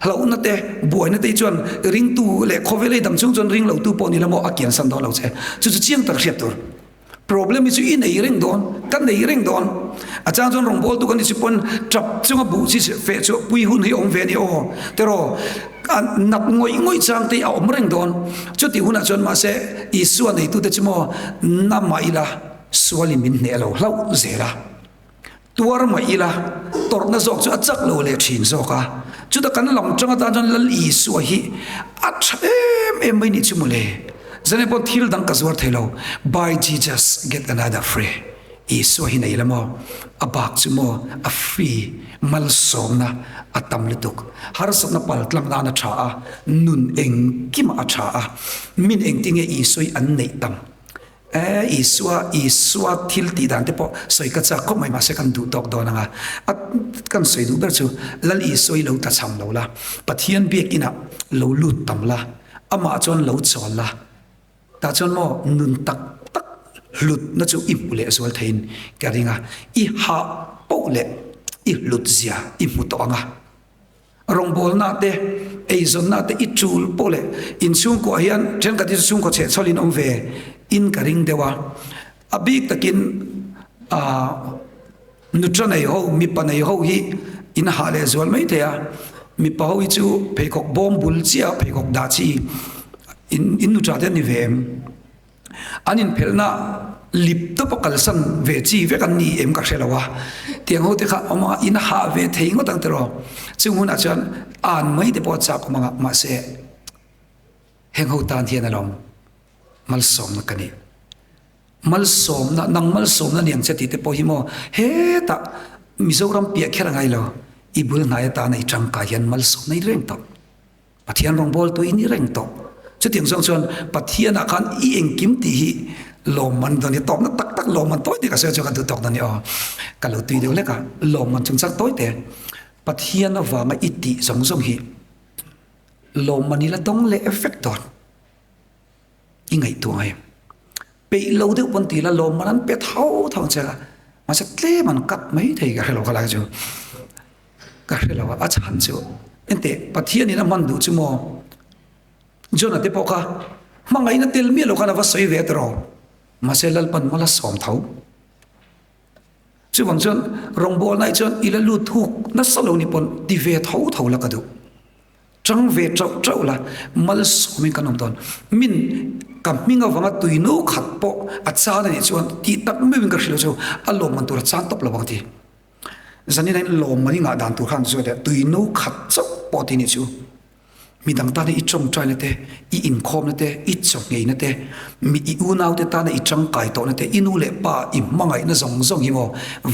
hlauhna te, buaina te hi chuan ringtu leh khawvel ei dam chung chuan ring lotu pawh ni la maw a kiansan dawn lo che. Chu chu chiang tak hriat tur. Problem hi chu i nei reng dawn, ka nei reng dawn. A chang chuan rawngbawltu kan ni chu pawn tap chunga buh chi feh chu pui hun hi a awm ve a ni aw. Teraw, nat ngawih ngawih chang te hi a awm reng dawn. Chutih hunah chuan mahse Isua neitute chu maw na mah ila sualin min hneh lo hlauh zel a. Tuar mah ila tawrhna zawk chu a chak lo leh thin zawk a. Chuta kan lam tang atan chuan Lal Isua hi a tha em em mai nih chu mawle. Zane pawh thil dang ka zuar thei lo, Buy Jesus get another free. Isua hi nei la maw? A bak chu maw a free, malsawmna a tam lutuk. Harsatna pal tlang nan a tha a, nun engkimah a tha a. Min engtinge Isua hi an neih tam? E, Isua, Isua thil tih dan te pawh sawi ka chak khawp mai, mahse kan duh tawk dawn ang a. A, kan sawi duh ber chu, Lal Isua hi lo tlachham lo la, Pathian biakinah lo lut tam la, amah chuan lo chawl la, tah chuan maw nun tak tak hlutna chu i hmu leh zual theiin ka ring a, i hah poh leh i hlut zia i hmu tawh ang a. Rawngbawlna te, eizawnna te i tul pawh leh inchhungkuah hian thenkhat hi chu chhungkaw chhehchhawlin awm ve in ka ring deuh a. A bik takin aah nutra nei ho, mipa nei ho hi. In hah leh zual mai thei a, mipa ho hi chu pheikhawk bawm bul chiah pheikhawk dah chi in in nu tha te an ni ve em? An inphelhna lip tawp a kalsan ve chi vek an ni em ka hre lo a, tiang ho te kha awm anga in hah ve thei ngawt ang tiraw? Chung hunah chuan an mai te pawh a chak awm anga mahse heng ho tan hian alawm malsawmna ka nih. Malsawmna, nang malsawmna ni ang che tih te pawh hi maw hetah Mizoram piah kher a ngai lo, i bul hnai atana i tangkai hian malsawmna i reng tawh. Pathian rawngbawltu i ni reng tawh. Chutiang zawng chuan Pathianah khan i engkim tih hi lawmman dawn i tawkna tak tak lawmman tawi te ka sawi chuan ka duh tawk dawn i aw. Ka lo tui deuh lek a, lawmman chungchang tawi te Pathian avanga i tih zawng zawng hi lawmman i la dawng leh vek dawn. I ngaihtuah em? Peih lo deuh pawn ti la lawmman an pe tho tho ang che a, mahse tlem an cut mai thei ka hre lo ka lai chu. Ka hre lo a, a chhan chu enteh Pathianin a hman duh chu maw? Jonah te pawh kha hmangaihna tel miah lo khan a va sawi ve tawh, mahse Lalpan mala sawm tho. Chuvang chuan rawngbawlna hi chuan i la lut thuk nasa lo ni pawn ti ve tho tho la ka duh. Chang ve chauh chauh la, malsawmin kan awm dawn. Min ka hming avanga tui no khat pawh a chan a nih chuan tih tak meuhin ka hrilh chu a lawmman tur a chan tawp lo ang ti. Zanin ain lawmman i ngah dan tur khan chu tui no khat chauh pawh ti nih chu. Midang tana i tawngtaina te, i inkhawmna te, i chawngheina te, mi i unaute tana i tangkai tawhna te, i nu leh pa i hmangaihna zawng zawng hi maw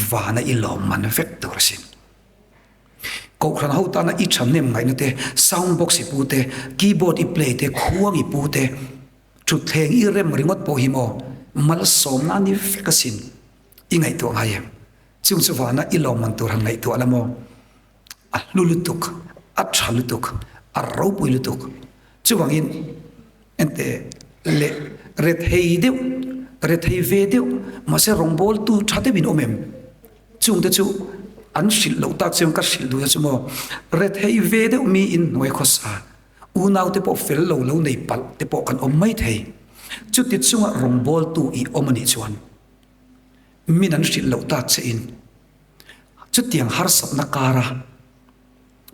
vana i lawmman vek tur a sin. Kohhran ho tana i thahnem ngaihna te, sound box i pu te, keyboard i play te, khuang i pu te, thutthleng i rem ringawt pawh hi maw malsawmna a ni vek asin i ngaihtuah ngai em? Chung chu vana i lawmman tur han ngaihtuah la maw? A hlu lutuk, a tha lutuk, a ropui lutuk. Chuvangin ente leh rethei deuh, rethei ve deuh, mahse rawngbawltu tha deuhin awm em? Chungte chu an hrilh loh tak chuan ka hrilh duh na chu maw, rethei ve deuh mi in hnuai khawsa, unaute pawh fel lo lo nei palh te pawh kan awm mai thei. Chuti chunga rawngbawltu i awm a nih chuan min an hrilh loh tak che in chutiang harsatna kara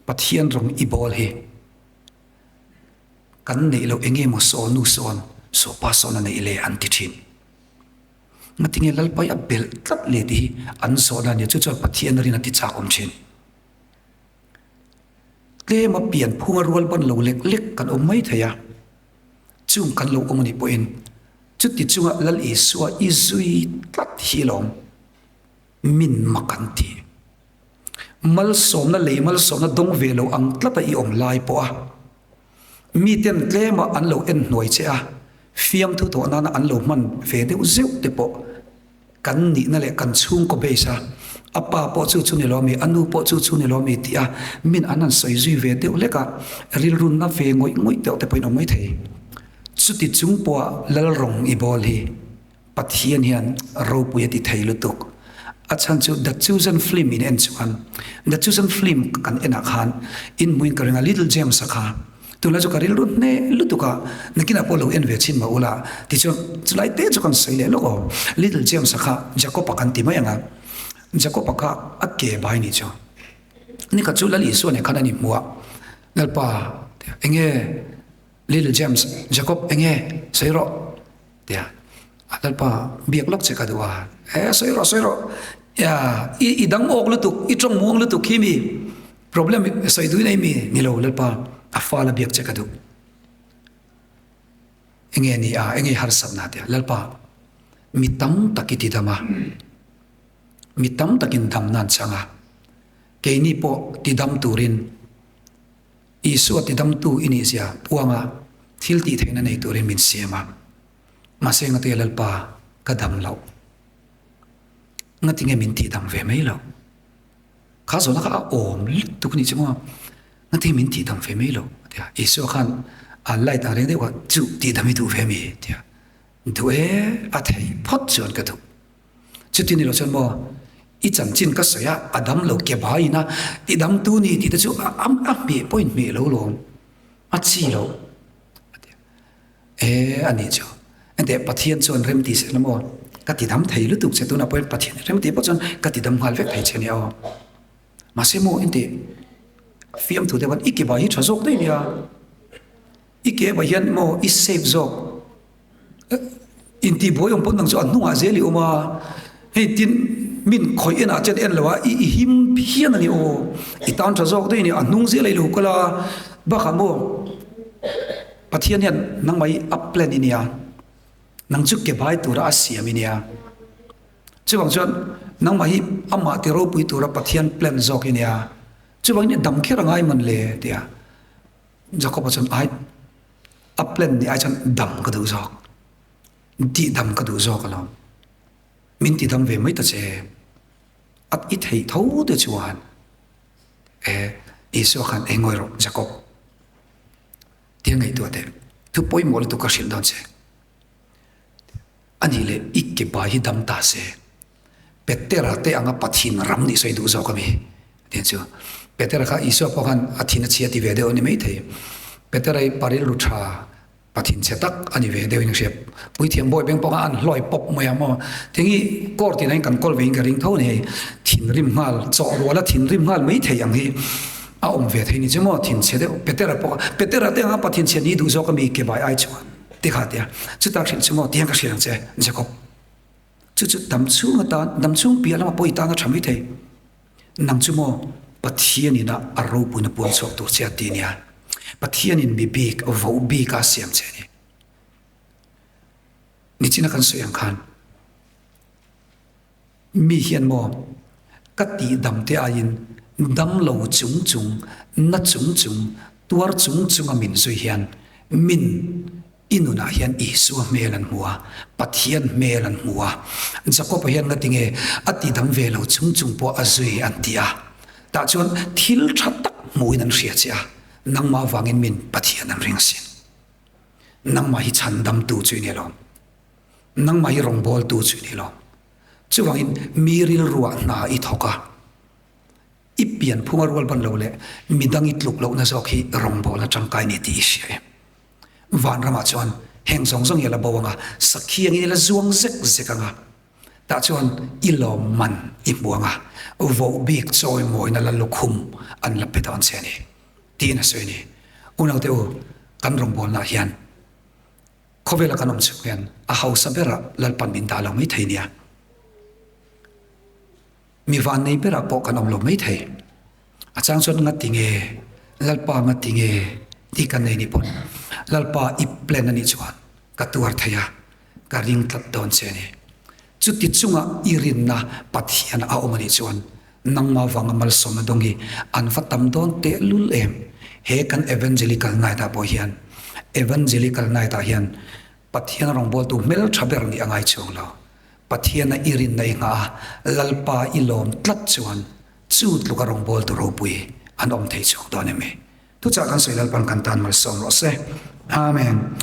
Pathian rawng i bawl hi kan neih loh eng nge maw saw nu sawn saw pa sawn a neih le an ti thin. Ngatinge Lalpai a belh tlat le tih hi an zawhna a nia, chu chuan Pathian rin a ti chak awm thin. Tlema pian phunga rual ban lo lek lek kan awm mai thei a, chung kan lo awm a nih pawhin chuti chunga Lal Isua i zui tlat hi lawm min mak an ti. Malsawmna lei malsawmna dawng ve lo ang tlata i awm lai pawh a, Miten tlema an lo en hnuai che a, fiamthu tawh nana an lo hman ve deuh zeuh te pawh kan nihna leh kan chhungkaw base a, a pa pawh chu chu ni lo mi, a nu pawh chu chu ni lo mi tih a min an han sawi zui ve deuh hlek a, rilrunna ve ngawih ngawih deuh te pawhin awm mai thei. Chuti chung pawha Lalrawng i bawl hi Pathian hian ropui a ti thei lutuk. A chhan chu The Chosen film in en chuan The Chosen film kan enah khan in hmuin ka ring a Little James a kha tunlai chu ka rilru hneh lutuk a nakinah pawh lo en ve chhin mah ula tichuan chulai te chu kan sawi leh lawk aw Little James a kha Jacob a kan ti mai ang a Jacob a kha a ke bai nih chu nikhat chu Lal Isua nen khan an inhmu a Lalpa enge Little James Jacob enge sawi rawh Tia, a lalpa biak lawk che ka duh a, e sawi rawh sawi rawh, ya i i dang awk lutuk, i tawng muang lutuk hi mi problem sawi duh nei mi ni lo lalpa a fa la biak che ka duh. Enge ni a, enge harsatna tia, lalpa mi tam tak i ti dam a, mi tam takin dam nan chang a, keini pawh ti dam turin Isua tidamtu i nihzia puanga thil tih theihna nei turin min siam a. Mahse ngatinge Lalpa ka dam loh? Ngatinge min tihdam ve mai loh? Kha zawhna kha a awm lutuk a nih chu maw? Ngatinge min tihdam ve mai loh? A ti a. Isua khan a light ang reng deuh kha chu tihdam i duh ve mi? A ti a. Duh e, a theih phawt chuan ka duh. Chuti ni lo chuan maw i chanchin ka sawi a, a dam lo ke baiin a ti dam tu ni tih te chu a a hmeh pawh in hmeh lo lawm, a chi lo a ti a. E a nih chu, enteh Pathian chuan rem ti se la maw ka ti dam thei lutuk che tunah pawhin Pathian rem tih pawh chuan ka ti dam nghal vek thei che nia aw. Mahse maw inti fiamthu te khan i ke bai hi tha zawk daih nia. I ke bai hian maw i safe zawk. Inti buai awm pawh nang chu a hnungah zel i awm a. Hei tin min khawih enah chuan en lo a i i him phian a ni aw. I tan tha zawk daih a ni a hnung zel a i lo kal a. Bakah maw Pathian hian nangmah hi a plan i nia. Nang chu ke bai tura a siam i nia. Chuvang chuan nangmah hi amah ti ropui tura Pathian plan zawk i nia. Chuvangin i dam kher a ngai man le tia Jakob-a chuan ai a plan ni ai chuan dam ka duh zawk. Tih dam ka duh zawk alawm. Min ti dam ve mai ta che. A i theih tho te chuan e Isua khan eng ngawi rawh Jakob. Tia ngaihtuah teh. Thu pawimawh lutuk ka hrilh dawn che. A nih leh i ke bai hi dam ta se. Petera te anga Pathian ram nih sawi duh zawk a mi? Tiang chu Petera kha Isua pawh khan a thin a chhia ti ve deuh a ni maithei. Petera hi pa rilru tha, Pathian chhe tak a ni ve deuhin ka hria. Puithiam bawi beng pawh khan an hlawi pawp mai a maw? Tiang hi court in ah hian kan kawl ve in ka ring tho a ni hei. Thinrim nghal, chawh ruala thinrim nghal maithei ang hi a awm ve thei ni chu maw? Thin chhe deuh Petera pawh kha Petera te anga Pathian chhe ni duh zawk a mi ke bai ai chuan. Ti kha tia, Chuta hrilh chu maw tiang ka hrilh ang che, Jacob. Chu chu dam chhung atan, dam chhung piah lama pawh i tan a tha mai thei. Nang chu maw Pathianin a a ropuina puan chhuak tur che a ti nia. Pathianin mi bik, voh bik a siam che a ni. Nichina kan sawi ang khan, Mi hian maw ka tih dam te aiin dam lo chung chung, na chung chung, tuar chung chunga min zui hian min i nunah hian Isua hmel an hmu a, Pathian hmel an hmu a. Jakob-a hian ngatinge a tih dam ve lo chung chung pawh a zui an ti a. Tah chuan thil tha tak hmuhin an hria che a, nangmah vangin min Pathian an ring asin. Nangmah hi chhandamtu chu i ni alawm. Nangmah hi rawngbawltu chu i ni lo. Chuvangin mi rilruah hna i thawk a, i pianphunga rual ban lo leh midang i tluk lohna zawk hi rawngbawlna tangkai ni tih i hria em? Vanramah chuan heng zawng zawng hi a la bo ang a, sakhi angin i la zuang zek zek ang a, tah chuan i lawm man i hmu ang a, voh bik chawimawina la lukhum an la pe dawn che a ni, tiin a sawi a ni. Unaute u, kan rawngbawlnaah hian Khawvela kan awm chhung hian a hausa berah Lalpan min dah lo mai thei nia. Mi vannei berah pawh kan awm lo mai thei. A chang chuan ngati nge Lalpa ngati nge tih kan nei ni pawn Lalpa i plan a nih chuan ka tuar thei a, ka ring tlat dawn che a ni. Chuti chunga i rinna Pathian a awm a nih chuan nangmah vanga malsawmna dawng hi an va tam dawn tehlul em? He kan Evangelical Night ah pawh hian Evangelical Night ah hian Pathian rawngbawltu hmeltha ber nih a ngai chuang lo. Pathiana i rinna i nghah a, Lalpa i lawm tlat chuan chu tluka rawngbawltu ropui an awm thei chuang dawn em? Thuchah kan sawi Lalpan kan tan malsawm rawh se. Amen.